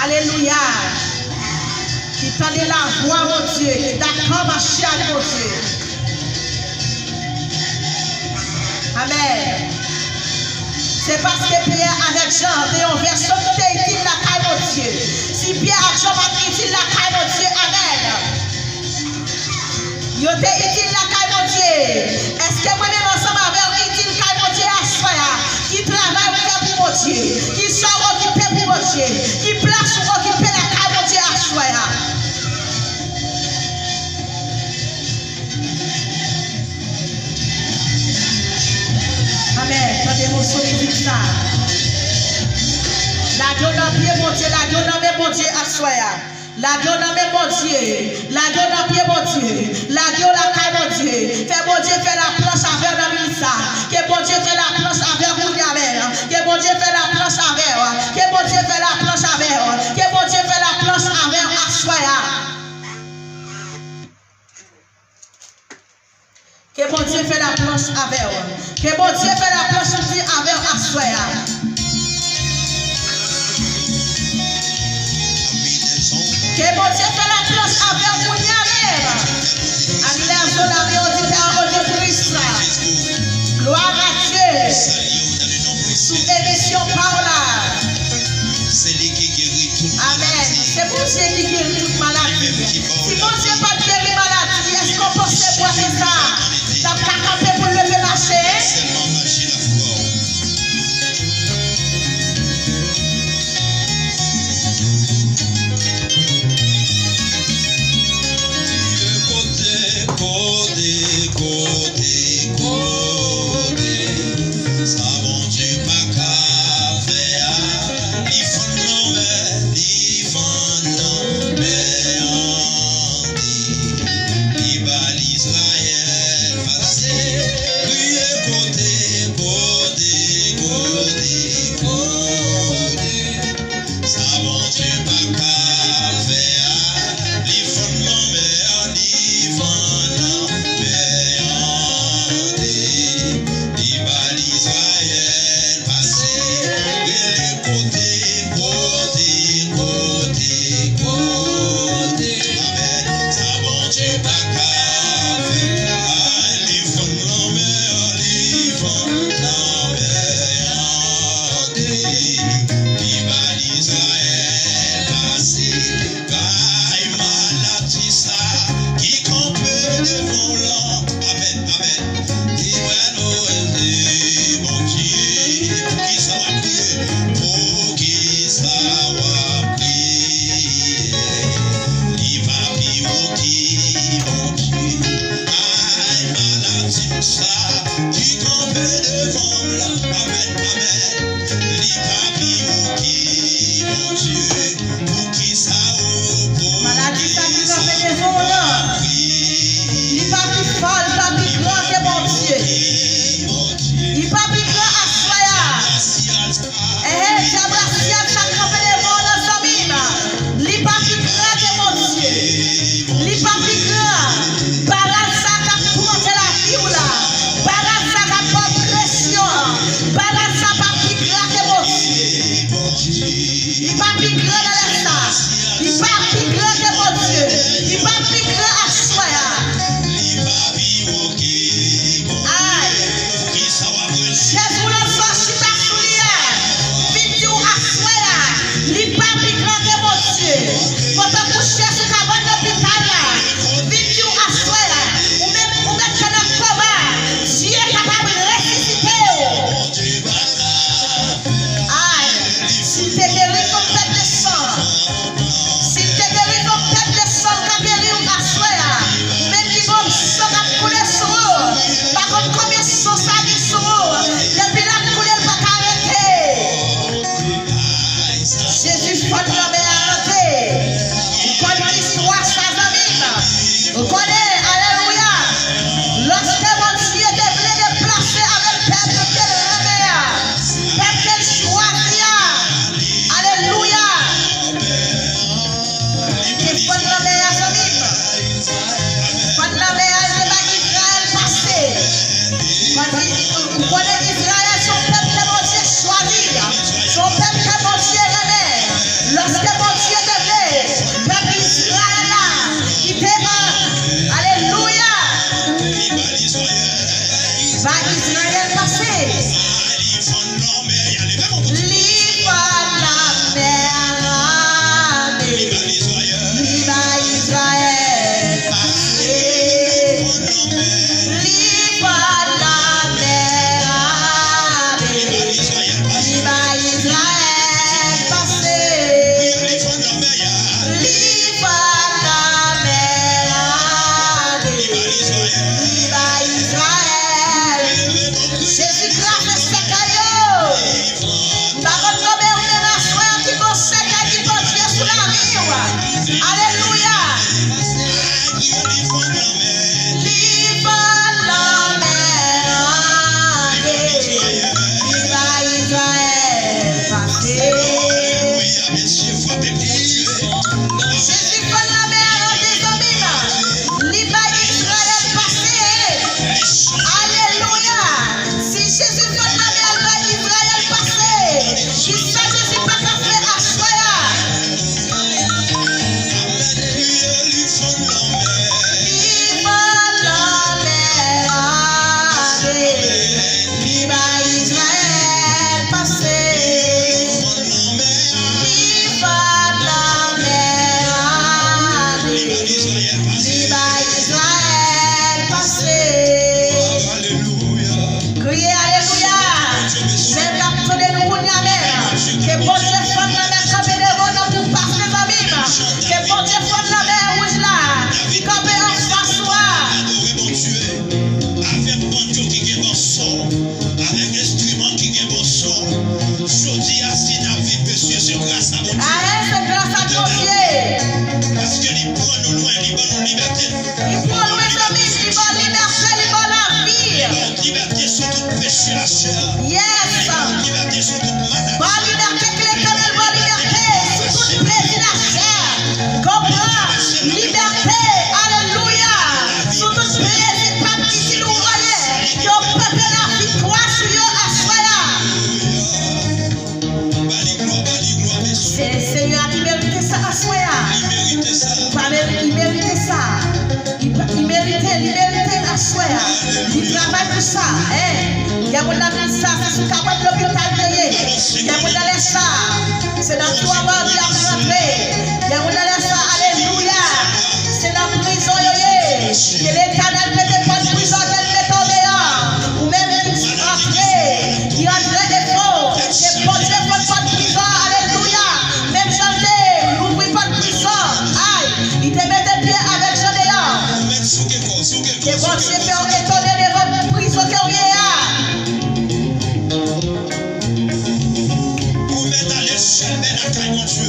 Alelouya. Ki tande lavwa Bondye, ki dakò mache ak Bondye. Amèn. Se paske Pyè avèk Jan te yon veso ki te itil lakay Bondye. Si Pyè ak Jan pa t itil lakay Bondye, amèn. Yo te itil lakay Bondye. Èske mwen menm ansanm avè w itil kay Bondye aswè a? Ki travay ou fè pou Bondye? Kisa w okipe pou Bondye? Ki plas ou okipe lakay Bondye aswè a? Amèn. Tande moso mizik sa. Lage w nan pye Bondye, lage w nan men Bondye aswè a. Lage w nan men Bondye. Lage w nan pye Bondye. Lage w lakay Bondye. Fè Bondye fè laplanch avè w nan minit sa. Ke Bondye fè laplanch avè w kounye a menm. Ke Bondye fè laplanch avè w. Ke Bondye fè laplanch avè w. Ke Bondye fè laplanch avè w aswè a. Ke Bondye fè laplanch avè w. Ke Bondye fè laplanch avè w aswè a. Ke Bondye fè laplanch avè w kounye a menm. Anglè a zo la mi oditè o Dieu Christ. Gloire à Dieu. Sou emisyon pa w la. Se li ki geri tout maladi. Amèn. Se Bondye ki geri tout maladi. Si Bondye pa t geri maladi, èske w panse bwate sa t ap ka kanpe pou l leve mache? Sèlman mache lafwa w. Ke kote, kote, kote, kote, sa Bondye pa ka fè a, li fann lanmè, li fann lanmè an de, li ba Lizrayèl pase, kriye kote, kote, kote, kote. Sa Bondye pa ka fè a, li fann lanmè, li fann lanmè an de, li ba Lizrayèl pase, rele kote, kote, kote, kote. Amèn. Sa Bondye pa ka fè a, li fann lanmè, li fann lanmè an de, li ba Lizrayèl pase, bay maladi sa ki kanpe devan w lan. Amèn, amèn. Li ba nou rele Bondye. Poukisa w ap kriye? Poukisa w ap kriye? Li pa pi wo ki Bondye. Ay, maladi sa ki kanpe devan w lan. Amèn, amèn. Li pa pi wo ki Bondye. Poukisa w poko... Maladi sa ki kanpe devan w lan, li pa pi fò, li pa pi gran ke Bondye. Li pa pi gran aswè a. Ehe, dyab la, syèl sa k kanpe devan w lan, zanmi m, li pa pi gran ke Bondye. Li pa pi gran. Bagay sa k ap toumante lavi w la, bagay sa k ap ba w presyon an, bagay sa pa pi gran ke Bondye. Li pa pi gran nan lè sa. Li pa pi gran ke Bondye. Li pa pi gran aswè a. Ay. Chèz woulant sa w chita sou li a, vin di w aswè a, li pa pi gran ke Bondye. Kote w kouche sou kabann lopital la, vin di w aswè a, ou menm ou mèt fè nan koma, Dye kapab resisite w. Ay, si l te geri tout pèt de san, Alelouya, mesye, frape pou Bondye. Jezi fann lanmè a rete, zanmi m. Li bay Izrayèl pase. Alelouya. Si Jezi fann lanmè a, l bay Izrayèl pase. Kisa Jezi pa ka fè aswè a? Li fann lanmè a, li bay Izrayèl pase. Li fann lanmè a, li bay Izrayèl pase. Kriye alelouya. Lè n ap tande nou kounye a, men ke Bondye fann lanmè kanpe devan nou pou pase, zanmi m. Ke Bondye fann lanmè wouj la ki kanpe anfas ou a. Avèk banjo ki gen bon son, avèk enstriman ki gen bon son. Jodi a, si n ap viv, mesye, se gras a Bondye. Amen, se gras a Bondye. Paske li pran nou lwen, li ban nou libète. Li pran lwen, zanmi, li ban libète, li ban lavi. Li ban libète sou tout peche lachè. Yes. Li ban libète sou tout maladi. Ban libète, ke Letènèl ban libète sou tout plezi lachè. Konpran, libète, alelouya, sou tout plezi k p ap itil ou vòlè, yo pote laviktwa sou yo aswè a. Ba li glwa, ba li glwa, mesye. Se Senyè a ki merite sa aswè a. Li merite sa. Ou pa meri-, li merite sa. Li, li merite, li merite l aswè a. Li travay pou sa. Hein? Gen moun nan vil sa, se sou kabann lopital yo ye. Gen moun nan lè sa, se nan twa bò y ap rantre. Gen moun nan lè sa, alelouya, se nan prizon yo ye. Ke Letènèl mete pòt prizon, ke l mete w deyò. Ou menm ki antre, ki antre defo, ke Bondye fèmen pòt prizon, alelouya. Menm jan l te louvri pòt prizon, ay, li te mete pye avèk Jan deyò. Ke Bondye fè w etone devan prizon ke w ye a. Ou mèt ale sèlman lakay Bondye.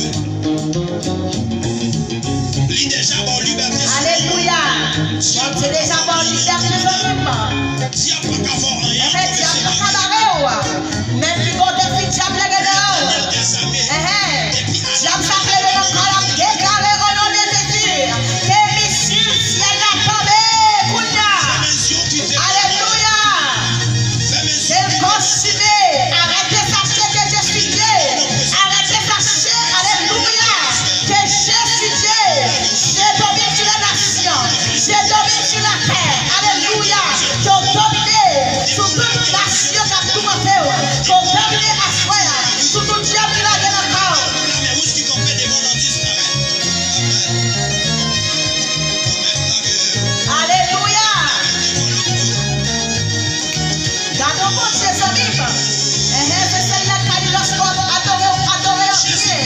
Li deja ba w libète. Alelouya. Bondye deja ba w libète, zanmi m. Dyab pa ka fè w anyen. Enben, dyab pa ka bare w. Menm ki kote fi dyab leve nan w. Enhen. Dyab sa k leve nan kò l ap deklare o non de Jezi. Ke misil syèl la tonbe kounye a. Alelouya. Ke l konsime. Arrêtez sachez que je suis Dieu. Arrêtez sachez, alelouya. Que je suis Dieu. Je domine sur les nations. Je domine sur la terre. Alelouya. Ke w domine sou tout nasyon k ap toumante w. Ke w domine aswè a sou tout dyab ki lage nan kò w. Alelouya. Gade yon Bondye, zanmi m. Enhen, se sèl nan kay lòske w ap adore, w adore l byen.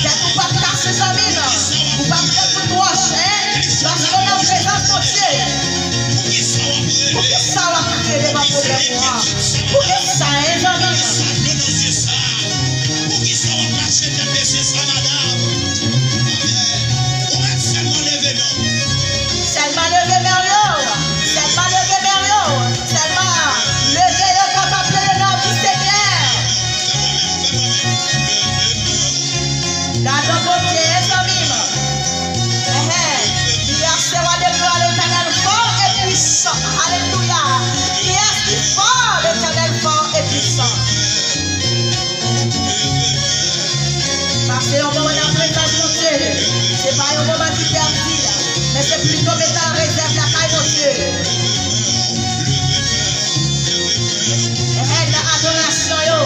Tèt ou p ap kase, zanmi m. Ou p ap pran kout wòch, en. Lòske w nan prezans Bondye. Poukisa w ap kriye devan pwoblèm ou an? Poukisa, en, zanmi m? Poukisa w ap mache tèt bese sa, madanm? Ou mèt sèlman leve men w. Sèlman leve men w yo. Sèlman leve men w yo. Sèlman leve yo kapab leve nan vi Senyè. Gade Bondye, zanmi m. Enhen. Ki a se wa de glwa, Letènèl fò e pwisan. Alelouya. Ki a ki fò, Letènèl fò e pwisan. Pase yon moman nan prezans Bondye, se pa yon moman ki pèdi, men se plito met an rezèv lakay Bondye. Enhen, nan adorasyon yo,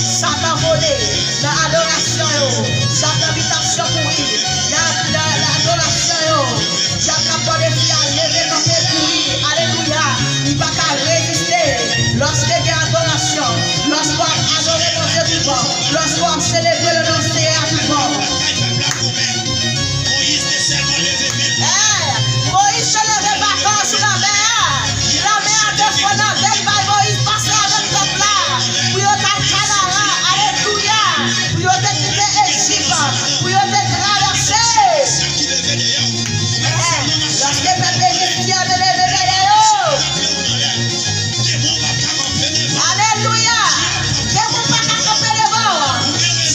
Satan vole. Nan adorasyon yo, dyab nan bitasyon kouri. Nan, nan, nan adorasyon yo, dyab k ap bò defi a leve kanpe kouri. Alelouya. Li pa ka reziste. Lòske gen adorasyon, lòske w ap adore Bondye vivan, lòske w ap selebre le non Senyè a vivan. Batay pèp la goumen. Moyiz te sèlman leve men l. Ey, Moyiz te leve baton an sou lanmè a. Lanmè a te fon nan de l bay Moyiz pase avèk pèp la pou yo t al Kanaran. Alelouya! Pou yo te kite Ejip, pou yo te travèse. Sa ki leve deyò w, ou mèt sèlman mache avèk. Lòske pèp ejipsyen an te leve dèyè yo. Demon pa ka kanpe devan w. Alelouya! Demon pa ka kanpe devan w. Ou gen rezon.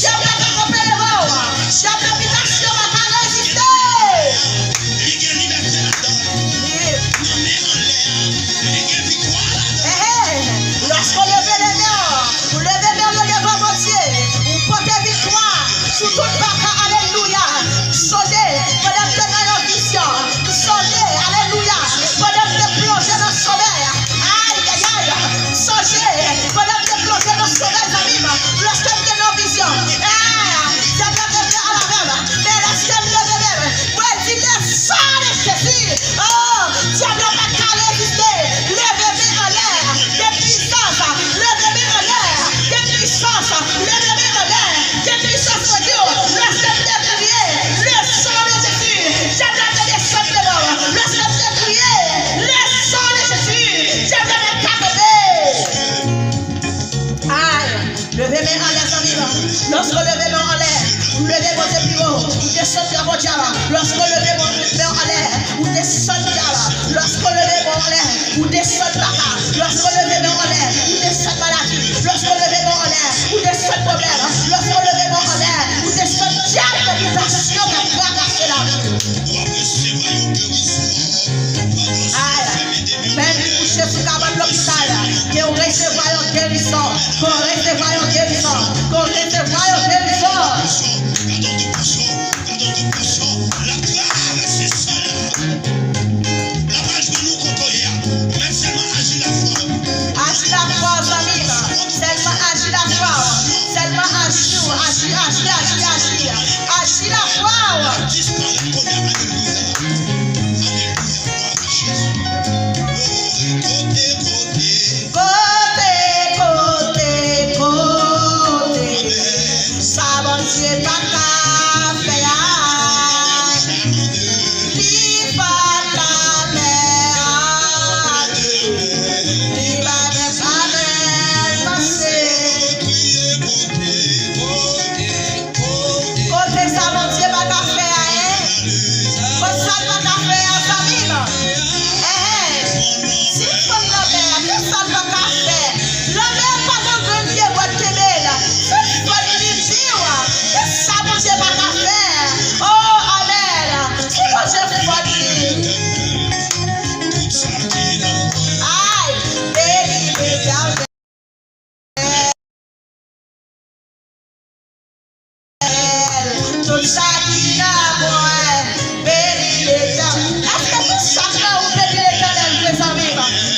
Leve men anlè, zanmi m. Lòske w leve men w anlè, ou leve Bondye pi wo, ou desann dyab, dyab. Lòske w leve men w anlè, ou desann dyab. Lòske w leve men w anlè, ou desann traka. Lòske w leve men w anlè, ou desann maladi. Lòske w leve men w anlè, ou desann pwoblèm. Lòske w leve men w anlè, ou desann dyab, tèntasyon k ap trakase lavi w. Ay, menm ki kouche sou kabann lopital, ke w resevwa yon gerison, ke w resevwa yon gerison, ke w resevwa yon gerison. Aji lafwa w, zanmi m. Sèlman aji lafwa w. Sèlman aji w, aji, aji, aji, aji. Aji lafwa w. Kote, kote, kote. Sa Bondye pa ka fè a. Li pa ka fè a. Li pa ka fè a. Kote sa Bondye pa ka fè a, en? Kot sa l pa ka fè a, zanmi m? Enhen. Si l fon nan lanmè a, ki sa l pa ka fè? Lanmè a pa nan grenn pye bwa k kenbe l. Si l fon li viv, ki sa Bondye pa ka fè? O, amèn. Si Bondye fon li. Ay, beni Letènèl. Tout sa ki nan mwen, beni Letènèl. Èske tout sa k nan ou beni Letènèl vre, zanmi m?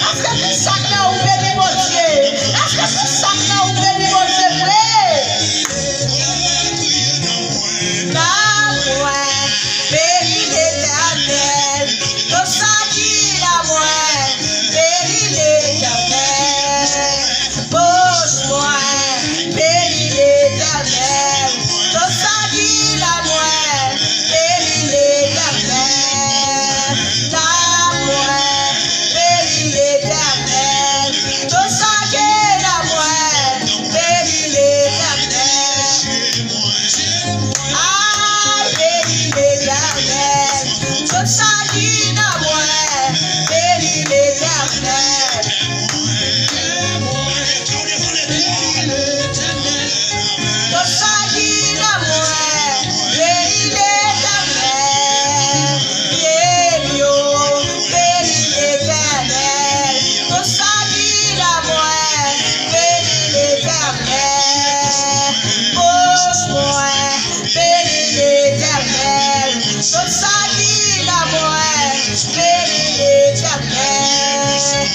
Èske tout sa k nan ou beni Bondye? Èske tout sa k nan ou beni Bondye vre? Nan mwen, beni Letènèl. Tout sa ki nan mwen, beni Letènèl. Bouch mwen, beni Letènèl. Tout sa ki nan mwen, beni Letènèl. Nanm mwen, beni Letènèl. Tout sa ki nan mwen, beni Letènèl. Ay, beni Letènèl. Tout sa ki nan mwen, beni Letènèl. Tout sa ki nan mwen, beni Letènèl. Pye m yo, beni Letènèl. Tout sa ki nan mwen, beni Letènèl. Bouch mwen, beni Letènèl. Tout sa ki nan mwen, beni Letènèl.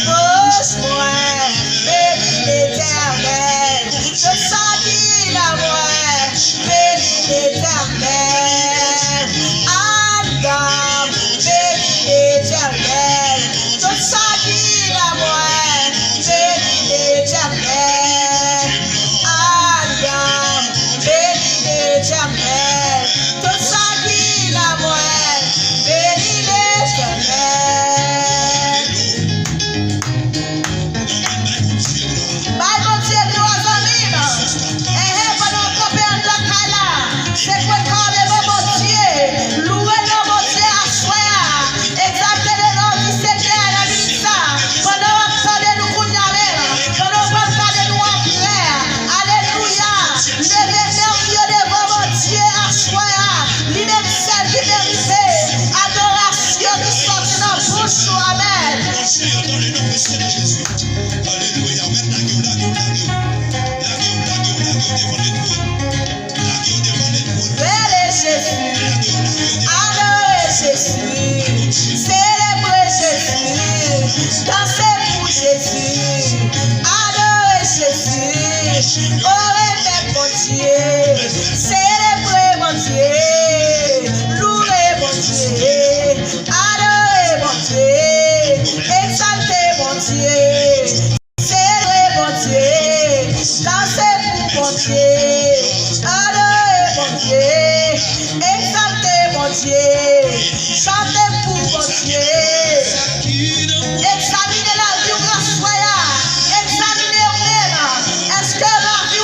Bouch mwen, beni Letènèl. Tout sa ki nan mwen, beni Letènèl. Adan m, beni Letènèl. Tout sa ki nan mwen, beni Letènèl. Adan m, beni Letènèl. Tout sa ki nan mwen, beni Letènèl. Bay Bondye glwa, zanmi m. Enhen, pandan w kanpe anndan kay la, sekwe kò w devan Bondye. Louwe non Bondye aswè a. Egzalte le non di Senyè nan minit sa. Pandan w ap tande nou kounye a menm, pandan w pral tande nou apre. Alelouya. Leve men w yo devan Bondye aswè a. Li menm sèl ki merite adorasyon ki sòti nan bouch ou. Amèn. Bondye, dans le nom précieux de Jésus. Alelouya. Mèt lage w, lage w, lage w. Lage w, lage w, lage w devan letwòn. Lage w devan letwòn. Beni Jezi. Lage w, lage w devan letwòn. Adore Jezi. Selebre Jezi. Danse pou Jezi. Adore Jezi. O remèt Bondye. Selebre Bondye. Louwe Bondye. Adore Bondye. Egzalte Bondye. Selebre Bondye. Danse pou Bondye. Adore Bondye. Egzalte Bondye. Chante pou Bondye. Egzamine lavi w aswè a. Egzamine w menm. Èske lavi w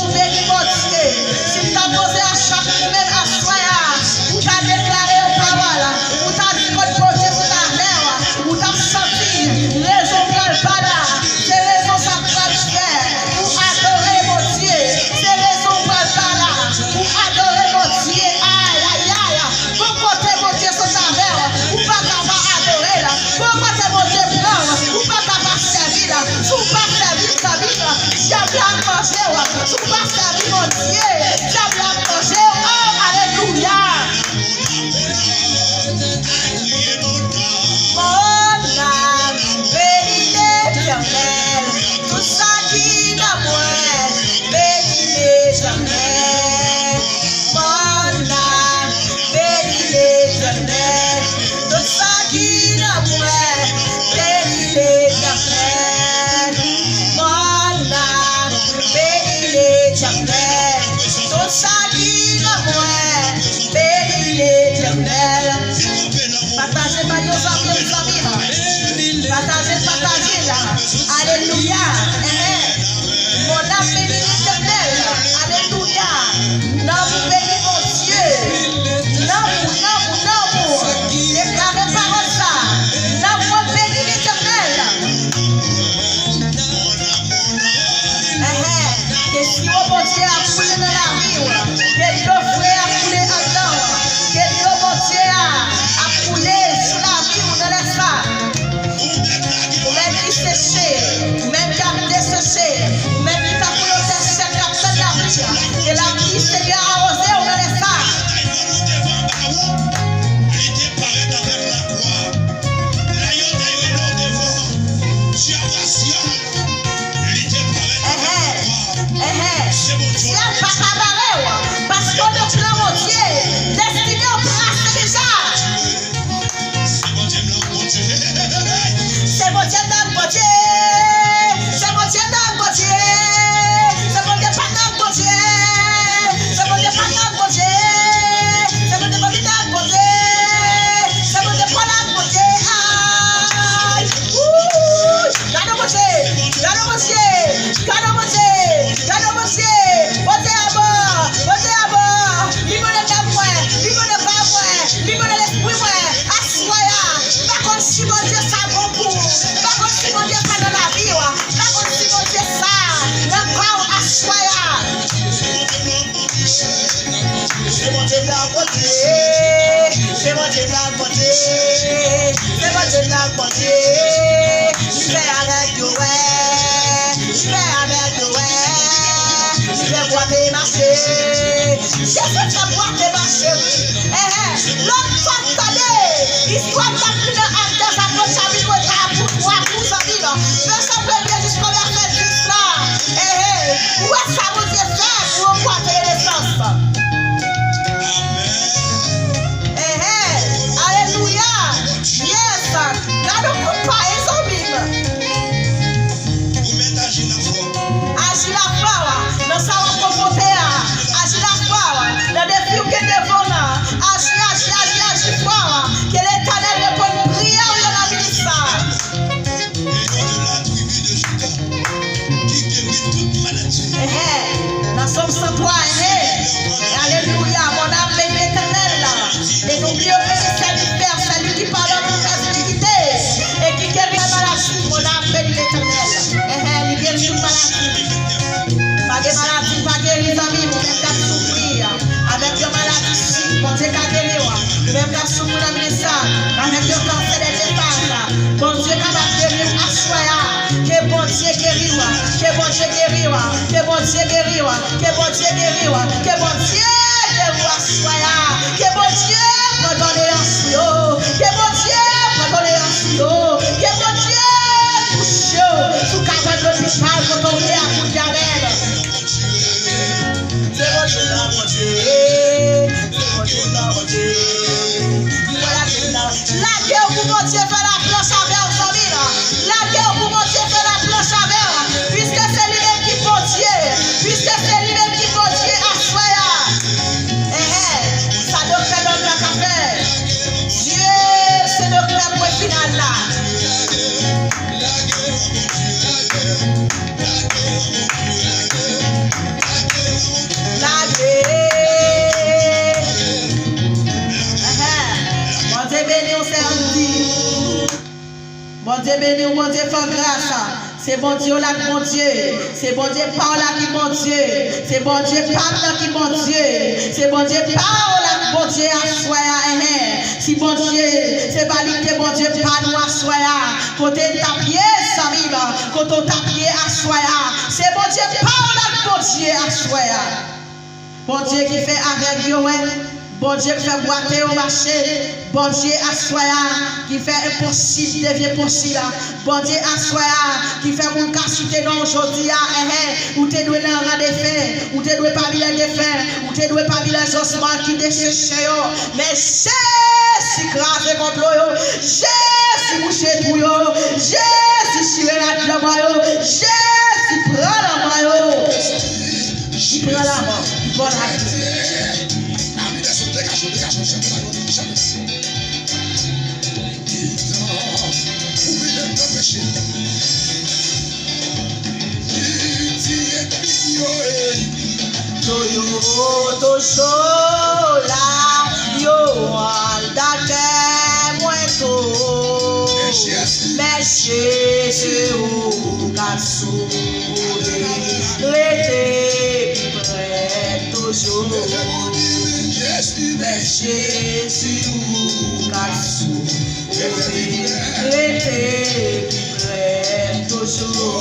Ou beni Bondye. Si m ta poze a chak ou menm aswè a, ou ta deklare yon pawòl, ou ta di kot Bondye sot avè w, ou t ap santi rezon pral pa la. Se rezon sa pral fè pou adore Bondye. Se rezon pral pa la pou adore Bondye. Ay, ay, ay. Gon kote Bondye sot avè w, ou pa ka pa adore l. Gon kote Bondye pran w, ou pa ka pa sèvi l. Si w pa sèvi l, zanmi m, dyab la ap manje w. Si w pa sèvi Bondye, dyab la ap manje w. Oh, alelouya! Mon âme, bénis l'Éternel. Tout sa ki nan mwen, bénis l'Éternel. Mon âme, bénis l'Éternel. Tout sa ki nan mwen, bénis l'Éternel. Mon âme, bénis l'Éternel. Tout sa ki nan mwen, bénis l'Éternel. Pataje bay yon zanmi w, zanmi m. Pataje l, pataje l. Alelouya. Enhen. Mon âme bénit l'Éternel. Alelouya. Nanm ou beni Bondye. Nanm ou, nanm ou, nanm ou. Deklare pawòl sa. Nanm mwen beni Letènèl. Enhen. Ke siwo Bondye a koule nan lavi w. Ke dlo fre a koule anndan w. Ke dlo Bondye a ap koule sou lavi w nan lè sa. Ou menm ki seche, ou menm k ap deseche, ou menm ki tankou yon tè sèk k ap tann lapli, ke lapli Senyè a awoze w nan lè sa. Li te parèt avèk lakwa. Lè yo te rele w devan, Enhen, enhen. Syèl pa ka bare w, paske w nan plan Bondye. Destine w trase deja. Se Bondye m nan Bondye. Se Bondye m nan Bondye. Se Bondye pa nan Bondye. Se Bondye pa nan Bondye. Se Bondye pa nan Bondye. Se Bondye pa nan Bondye. Ay. Wouy. Gade Bondye. Gade Bondye. Gade Bondye. Gade Bondye. Bondye a bon. Bondye a bon. Li bon nan nanm mwen. Li bon nan kò mwen. Li bon nan lespri mwen. Aswè a, m pa konn si Bondye sa bon pou ou. M pa konn si Bondye sa nan lavi w. M pa konn si Bondye sa nan kò w aswè a. Se Bondye m nan Bondye. Se Bondye m nan Bondye. Se Bondye m nan Bondye. Li fè avèg yo wè. Li fè avèg yo wè. Li fè bwate mache. Jezi fè bwate mache, wi. Enhen. Lòt fwa n tande istwa m t ap li nan Ak dèzapot chapit twa pou twa pou zanmi m. Vèsè premye jiska vèsè dis la. Enhen. Ou wè sa Bondye fè pou yon bwate nesans. Enhen. Alelouya. Yes. Gade yon kout pa, e zanmi m. Ou mèt aji lafwa w. Aji lafwa w. Nan sa w ap konfwonte a. Aji lafwa w. Nan defi w gen devan w lan. Aji, aji, aji, aji fwa w. Ke Letènèl reponn priyè w yo nan minit sa. Et toi de la tribu de Juda, qui guérit toute maladie. Enhen. Nan Sòm san twa, enhen. Alelouya. Mon âme bénit l'Éternel. Et n'oublie aucun de ses serviteurs, celui qui pardonne toutes tes iniquités et qui guérit les maladies. Mon âme bénit l'Éternel. Enhen, li geri tout maladi. Pa gen maladi pa geri, zanmi m, ou menm k ap soufri avèk yon maladi chik, Bondye ka geri w. Ou menm k ap soufri nan minis sa, avèk yon kansè dènye faz, Bondye kapab geri w aswè a. Ke Bondye geri w. Ke Bondye geri w. Ke Bondye geri w. Ke Bondye geri w. Ke Bondye geri w aswè a. Ke Bondye pran doleyans ou yo. Ke Bondye pran doleyans ou yo. Ke Bondye touche w. Si w ka jwenn lopital kote w ye a pou w di amèn. Se Bondye nan Bondye. Se Bondye nan Bondye. Lage w pou Bondye fè laplanch avè w, zanmi m. Lage w pou Bondye fè laplanch avè w. Piske se li menm ki Bondye. Piske se li menm ki Bondye aswè a. Enhen. Sa doktè nòm nan ka fè. Bondye beni w, Bondye fè w gras. Se Bondye w la k Bondye. Se Bondye pa w la ki Bondye. Se Bondye pa m nan ki Bondye. Se Bondye pa w la k Bondye aswè a, enhen. Si Bondye, se pa li ki te Bondye pa nou aswè a, kote l t ap ye, zanmi m? Kote w t ap ye aswè a? Se Bondye pa w la k Bondye aswè a. Bondye ki fè avèg yo wè, Bondye ki fè bwate yo mache, Bondye aswè a ki fè enposib devyen posib. Bondye aswè a ki fè moun ka site non w jodi a, enhen, ou te dwe nan ran defen, ou te dwe pami lè defen, ou te dwe pami lè zosman ki decheche yo. Men Jezi kraze konplo yo, Jezi bouche twou yo, Jezi chire rad lanmò yo, Jezi pran lanmò yo. Li pran lanmò, li pran lavi. Yo, yo, toujou la, yo al dakè mwen tou. Men Jezi ou k ap sove, rete pi prè toujou. Men Jezi ou k ap sove, rete pi prè toujou.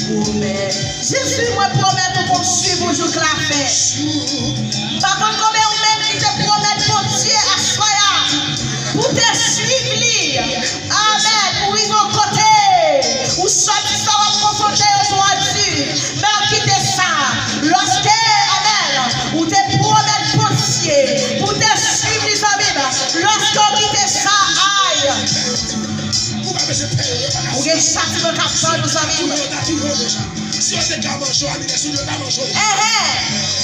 Pwomèt. Jezi, mwen pwomèt ou pou m swiv ou jouk lafen. M pa konn konbyen ou menm ki te pwomèt Bondye aswè a pou w te swiv li. Amèn. Ou rive yon kote, ou sòti sa w ap konfwonte yo twò di. Men w kite sa. Lòske, amèn, ou te pwomèt Bondye pou w te swiv li, zanmi m, lòske w kite sa, ay, ou gen chatiman k ap tann ou, zanmi m. Si yo te ka manje w, Amina, si yo ta manje w. Enhen.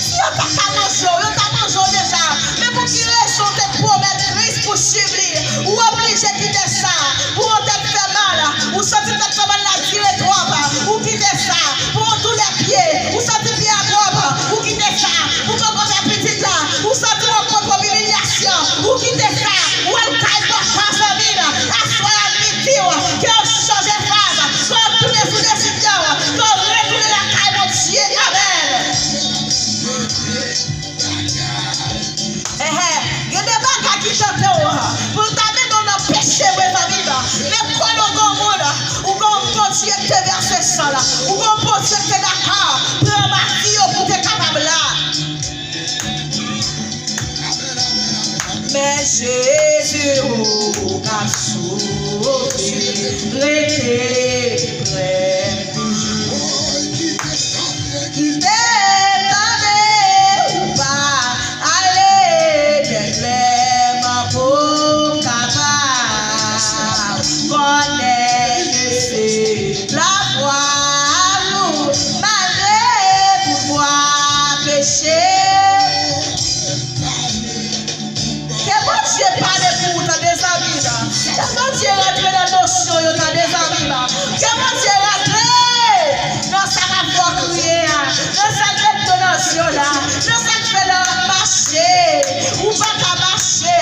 Si yo pa ka manje w, yo ta manje w deja. Men pou ki rezon w te pwomèt Kris pou swiv li? Ou oblije kite sa. Pou yon tèt fè mal, ou santi tèt fè mal la dire twòp, ou kite sa. Pou yon doulè pye, ou santi pye a twòp, ou kite sa. Pou poko fè pitit la, ou santi w ap pran twòp imilyasyon, ou kite sa. Ou al kay poko, zanmi m, aswè a, li di w ke w chanje faz, ke w tounen sou desizyon w, ke w retounen lakay Bondye. Amèn. Enhen, gen de bagay ki tante w pou l ta mennen w nan peche vre, zanmi m. Men konnen w gen yon moun, ou gen yon Bondye ki te vèse san l, ou gen yon Bondye ki te dakò pran mati yo pou w te kapab la. Men Jezi ou k ap sove, rete pi prè toujou. Kite tande ou pa ale byen klèman pou m kapab konnen ke se lafwa nou malgre pouvwa peche. Ke Bondye pale pou ou, tande, zanmi m. Ke Bondye rantre nan nosyon yo, tande, zanmi m. Ke Bondye rantre nan sa k ap fè w kriye a, nan sa k met dlo nan zye w la, nan sa k fè lè w ap mache, ou pa ka mache a,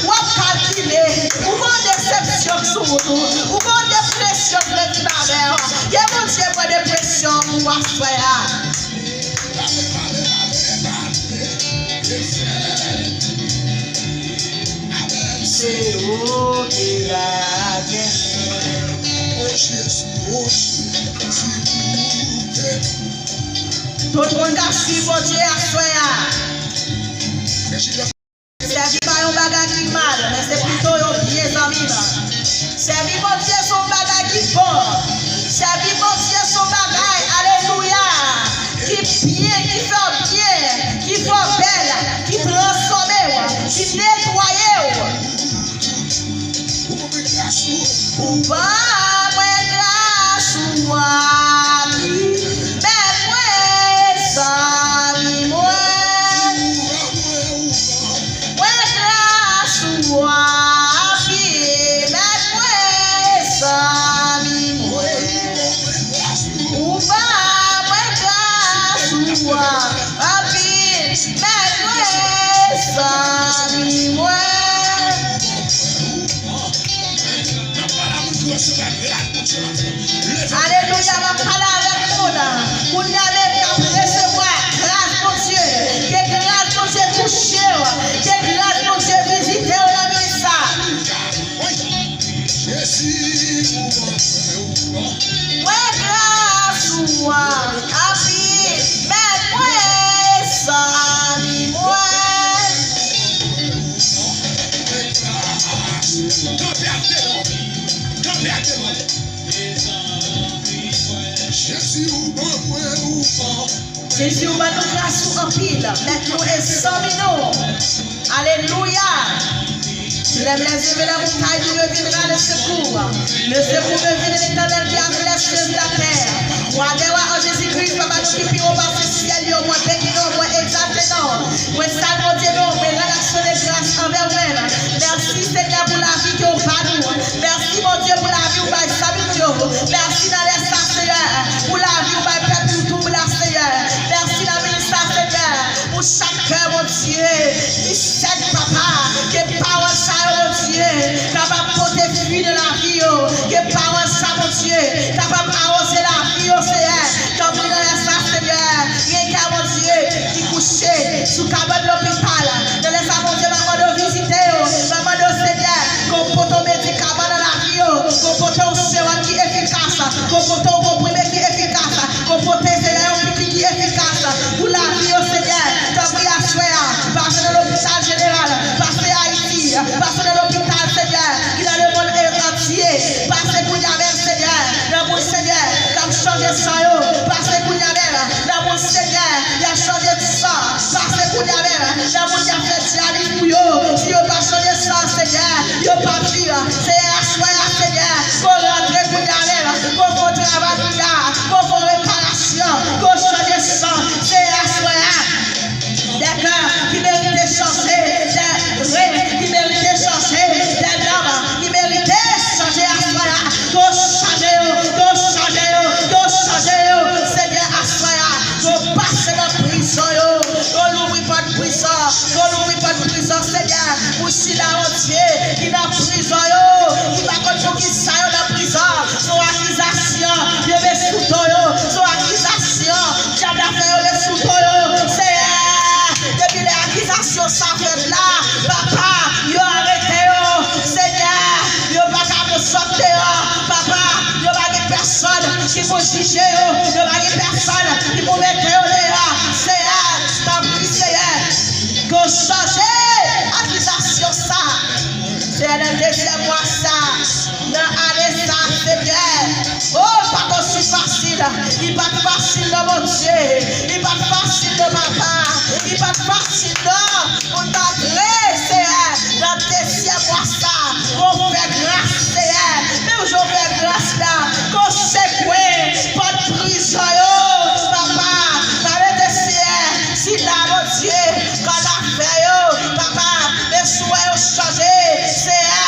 w ap kalkile, ou gen yon desepsyon k sou wout ou, ou gen yon depresyon k vle vin avè w. Ke Bondye pran depresyon pou w ap fè a. Se ou ki lage. Tout moun k ap swiv Bondye aswè a. Sèvi pa yon bagay ki mal, men se pito yon byen, zanmi m. Sèvi Bondye se yon bagay ki bon. Sèvi Bondye se yon bagay, alelouya, ki byen, ki fè w byen, ki fè w bèl, ki transfòme w, ki netwaye w. Ou ban mwen gras ou api, men mwen zanmi mwen. Mwen gras ou api, men mwen zanmi mwen. Ou ban mwen gras ou api, men mwen zanmi mwen. Alelouya, m ap pale avèk moun. Kounye a menm k ap resevwa gras Bondye. Ke gras Bondye touche w. Ke gras Bondye vizite w nan minit sa. Mwen gras ou an anpil, men mwen zanmi mwen. Jezi, ou ban mwen, ou ban. Jezi, ou ban nou gras ou anpil. Mèt nou e zanmi nou. Alelouya. Lève les yeux vers la montagne, d'où me viendra le secours. Le secours me vient de l'Éternel qui a fait les cieux et la terre. Roi des rois, en Jésus-Christ, Papa nou ki pi wo pase syèl yo, mwen beni non, mwen egzalte non. Mwen salye Bondye non, mwen rann aksyon de gras anvè ou menm. Mèsi Senyè pou lavi ke w ba nou. Mèsi Bondye pou lavi ou bay zanmi nou yo. Mèsi nan lè sa Senyè, pou lavi ou bay pèp ou tou la Senyè. Mèsi nan minit sa Senyè, pou chak kè Bondye ki sèk Papa, ke pawòl sa yo Bondye kapab pote fwi nan lavi yo, ke pawòl sa Bondye kapab awoze lavi yo Senyè. Tanpri nan lè sa Senyè, gen kè Bondye ki kouche sou kabann lopital. Nan lè sa Bondye m ap mande w vizite yo. M ap mande w Senyè, ke w pote w medikaman nan lavi yo, ke w pote w sewòm ki efikas, ke w pote w konprime ki efikas, ke w pote Senyè yon pipi ki efikas pou lavi yo Senyè. Tanpri aswè a, pase nan lopital jeneral, pase Ayiti, pase nan lopital Senyè, ki nan lemonn antye, pase kounye a menm Senyè, nan moun Senyè, k ap chanje san yo, pase kounye a menm, nan moun Senyè, y ap chanje san, pase kounye a menm, nan moun y ap fè dyaliz pou yo, si yo pa chanje san Senyè, yo p ap viv, Senyè, aswè a Senyè, ke w rantre kounye a menm, ke w fè yon travay kounye a, ke w fè yon reparasyon, ke w chanje san, Senyè, aswè a. Des cœurs qui méritent changer, des reins qui méritent changer, des âmes qui méritent changer aswè a. Ke w chanje yo, ke w chanje yo, ke w chanje yo. Senyè, aswè a, ke w pase nan prizon yo, ke w louvri pòt prizon, ke w louvri pòt prizon, Senyè, pou sila, Bondye, ki nan prizon yo, ki pa konn poukisa yo nan prizon, se yon akizasyon yo met sou do yo, se yon akizasyon dyab la fè yo met sou do yo. Senyè, depi lè akizasyon sa fèt la, Papa, yo arete yo. Senyè, yo pa ka sot deyò. Papa, yo pa gen pèsonn ki pou jije yo. Yo pa gen pèsonn ki pou mete yo deyò. Senyè, tanpri, Senyè, ke w chanje akizasyon sa. Senyè, nan dezyèm mwa sa, nan ane sa, Senyè. O, li pa t osi fasil. Li pa t fasil non, Bondye. Li pa t fasil non, Papa. Li pa t fasil non. Pou n t antre, Senyè, nan dezyèm mwa sa. Ke w fè gras, Senyè. Menm jan w fè gras la, ke w sekwe pòt prizon yo, Papa. Pa mete, Senyè, sila, Bondye, kòd afè yo, Papa. Men si w wè yo chanje, Senyè.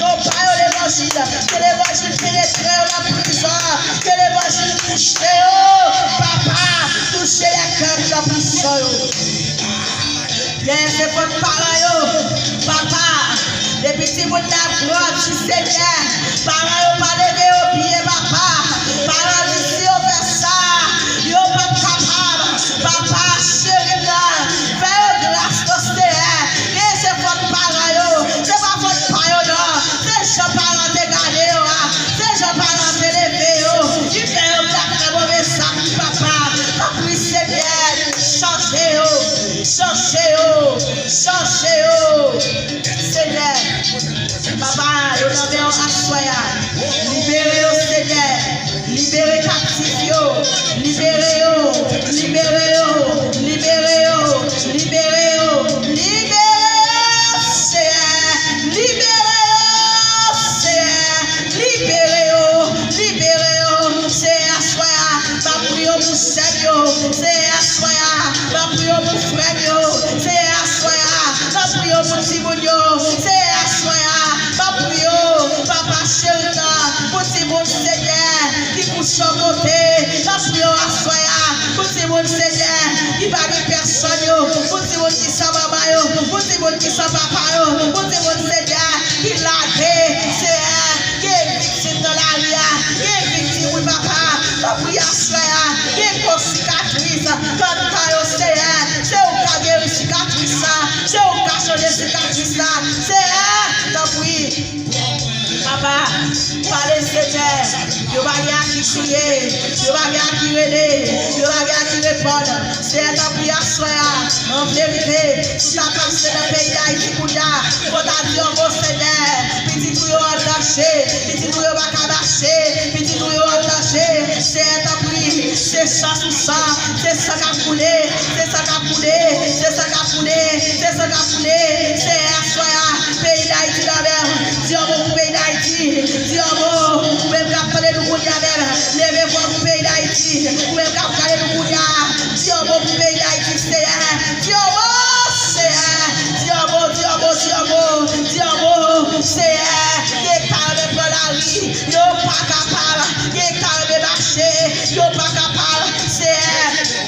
Ke w ba yo levanjil, ke levanjil penetre yo nan prizon, ke levanjil touche yo, Papa, touche lè kè ki nan prizon yo. Dèyè se fòt paran yo, Papa, depi timoun nan ap grandi, Senyè, paran yo pa leve yo byen, Papa, paran di si yo fè sa, yo p ap kapab, Papa, cheri m nan, fè yo gras, Senyè. Dèyè se fòt paran yo. Se pa fòt pa yo non. Se jan paran te gade yo a. Se jan paran te leve yo. Ki fè yo fè trè move zak, Papa. Tanpri, Senyè, chanje yo. Chanje yo. Chanje yo. Senyè, Papa, yo nan men w aswè a. Libere yo, Senyè. Libere kaptif yo. Libere yo. Libere yo. Libere yo. Libere yo. Libere yo, Senyè. Libere yo, Senyè. Libere yo. Libere yo. Senyè, aswè a, m ap priye w pou sè m yo. Senyè, aswè a, m ap priye w pou frè m yo. Senyè, aswè a, m ap priye w pou timoun yo. Senyè, aswè a, m ap priye w, Papa cheri nan, pou timoun, Senyè, ki kouche yon kote. M ap priye w aswè a pou timoun, Senyè, ki pa gen pèsonn yo, pou timoun ki san manman yo, pou timoun ki san papa yo, pou timoun, Senyè, ki lage, Senyè, ki viktim nan Tanpri aswè a, gen gwo sikatris nan tan yo, Seyè. Se ou k ka geri sikatris la. Se ou k ka chanje sikatris la. Seyè, tanpri. Papa, pale, Senyè. Yo pa gen a ki kriye. Yo pa gen a ki rele. Yo pa gen a ki reponn. Seyè, tanpri, aswè a, an verite, si w ta pase nan peyi Dayiti kounye a, fò w ta di yon mo, Senyè. Pitit ou yo an danje. Pitit ou yo pa ka mache. Pitit ou yo an danje. Seyè, tanpri, se san sou san. Se san k ap koule. Se san k ap koule. Se san k ap koule. Se san k ap koule. Seyè, aswè a, peyi Dayiti nan men w. Di yon mo pou peyi Dayiti. Di yon mo. Ou menm k ap tande nou kounye a menm, leve vwa pou peyi Dayiti. Ou menm k ap gade nou kounye a, di yon mo pou peyi Dayiti, Seyè. Di yon mo, Seyè. Di yon mo, di yon mo, di yon mo, di yon mo, Seyè. Gen k ta renmen pran lari, yo pa kapab. Gen k ta renmen mache, yo pa kapab, Seyè.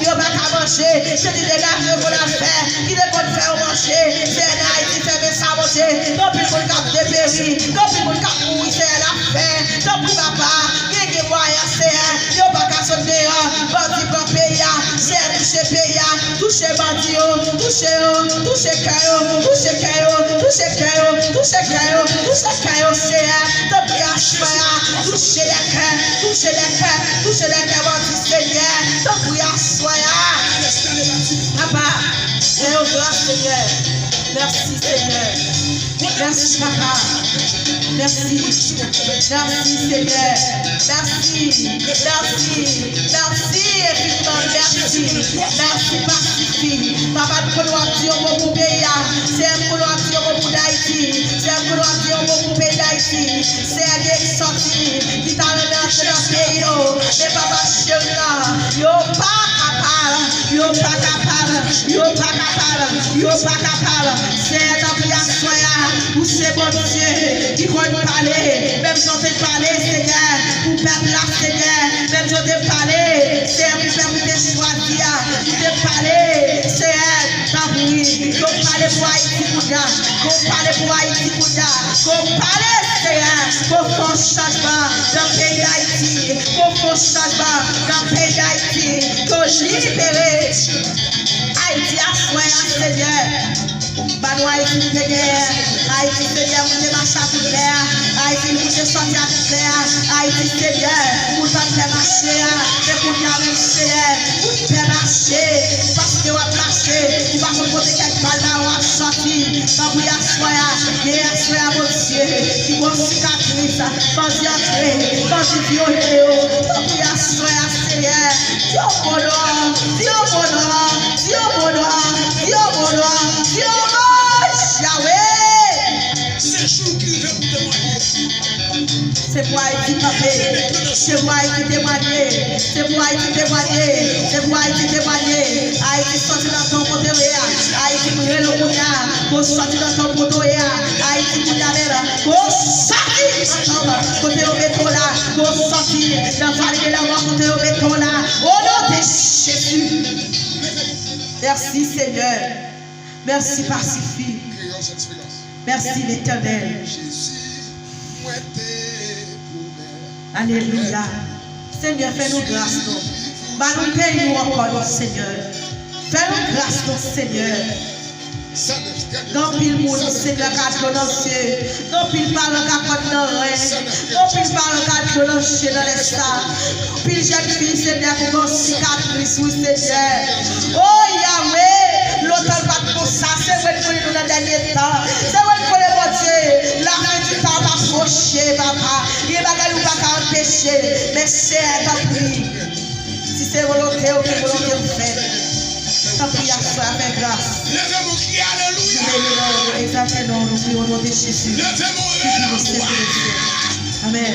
Yo pa ka manje. Se ti degaje yo konn al fè, ki te konn fè yo manje. Seyè, nan Ayiti, fèmen sa, Bondye. Gen anpil moun k ap deperi. Gen anpil moun k ap mouri, Seyè, lafen. Tanpri, papa, gen, gen mwayen, Seyè. Yo pa ka sot deyò. Bandi pran peyi a. Seyè, touche peyi a. Touche bandi yo. Touche yo. Touche kè yo. Touche kè yo. Touche kè yo. Touche kè yo. Touche kè yo, Seyè. Tanpri, aswè a. Touche lè kè. Touche lè kè. Touche lè kè bandi, Senyè. Tanpri, aswè a. Papa, fè yo gras, Senyè. Mèsi, Senyè. Mèsi, papa. Mèsi. Mèsi, Senyè. Mèsi. Mèsi. Mèsi enfiniman. Mèsi. Mèsi, Pasifi. Papa, m konnen w ap di yon mo pou peyi a. Seyè, m konnen w ap di yon mo pou Dayiti. Seyè, m konnen w ap di yon mo pou peyi Dayiti. Seyè, gen ki sòti, ki ta renmen antre nan peyi yo. Men papa cheri an, yo pa kapab, yo pa kapab, yo pa kapab, yo pa kapab. Seyè, tanpri, aswè a, ou se Bondye ki konn pale. Menm jan w te pale, Senyè, pou pèp la, Senyè. Menm jan w te pale, Seyè, pou pèp ou te chwazi a. Ou te pale, Seyè, tanpri, yo pale pou Ayiti kounye a. Yo pale pou Ayiti kounye a. Yo pale, Seyè, yo fè yon chanjman nan peyi Dayiti. Yo fè yon chanjman nan peyi Dayiti. Yo libere Ayiti aswè a, Senyè. Ba nou Ayiti nou te genyen. Ayiti, Senyè, moun te mache ak lè a. Ayiti, moun te sòti ak lè a. Ayiti, Senyè, moun pa t pè mache a. Men kounye a menm, Senyè, moun pè mache. Paske w ap mache, ou pa konn kote kèk bal mawon ap sòti. Tanpri, aswè a, gen aswè a, Bondye, ki gon sikatris. Bandi antre, bandi vyole yo. Tanpri, aswè a, Senyè, di yon mo non, di yon mo non, di yon mo non, di yon mo non, di yon mo, Yahweh. Se jou ki rive pou temwanye. Se pou Ayiti kanpe. Se pou Ayiti temwanye. Se pou Ayiti temwanye. Se pou Ayiti temwanye. Ayiti sòti nan tan kote w ye a. Ayiti m rele w kounye a. Pou w sòti nan tan kote w ye a. Ayiti kounye a menm. Pou w sòti nan tan kote yo mete w la. Pou w sòti nan vale de lanmò kote yo mete w la. O non de Jezi. Mèsi, Senyè. Mèsi, Pasifi. Mèsi, Letènèl. Alelouya. Senyè, fè nou gras, non. Ba nou peyi nou ankò, non, Senyè. Fè nou gras, non, Senyè. Gen anpil moun, Senyè, k a dlo nan zye. Gen anpil paran k a kòd nan ren. Gen anpil paran k a dlo nan je nan lè sa. Anpil jèn fi, Senyè, ki gen sikatris, wi, Senyè. O Yahweh, lontan l pa t konsa. Se vre n konnen nou nan dènye tan. Se vre n konnen, Bondye, lafen di tan ap apwoche, papa. Gen bagay ou pa ka anpeche. Men, Seyè, tanpri. Si se volonte w, ke volonte w fèt. Tanpri, aswè a, fè gras. Leve men w, kriye alelouya. Nou beni non w, nou egzalte non w, nou priye o non de Jezi. Leve men w, rele la glwa. Amèn.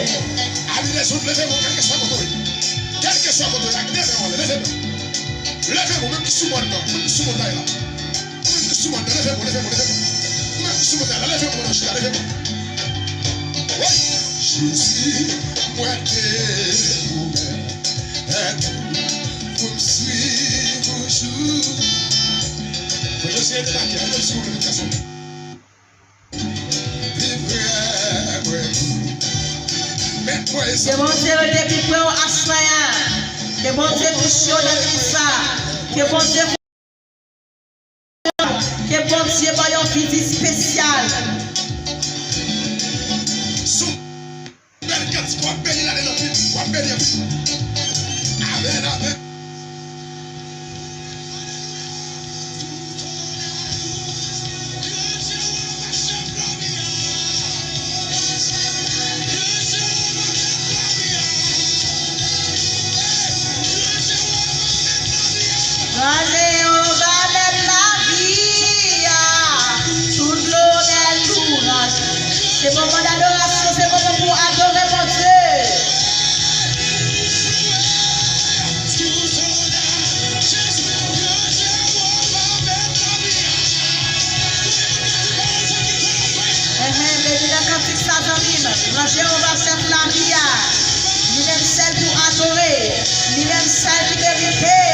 Ami lezòt, leve men w, kèlkeswa kote w ye. Kèlkeswa kote w ye, ak de men w anlè, leve men w. Leve men w, menm ki sou mòn nan, menm ki sou mòn nan, leve men w, leve men w, leve men w. Ou menm ki sou mòn nan, leve men w nan chè a, leve men w. Wi. Jezi, mwen te pwomèt. Èd ou pou m swiv toujou. Fò Jezi ede n ake, ede m sou moun gason. Pi pre mwen tou. Mèt mwen e Bondye rete pi pre w aswè a. Bondye touche yo nan legliz sa. Ke Bondye, ke Bondye ba yo yon viv espesyal. Sou bèl kantik, w ap beni ladan l anpil, w ap beni anpil. Amèn, amèn. Gran Jewova, mèt lavi a, tout lonè, louraj. Se moman dadorasyon, se moman pou adore Bondye. Enhen, beni nan kantik sa, zanmi m. Gran Jewova, chèf lavi a. Li menm sèl pou adore. Li menm sèl ki merite.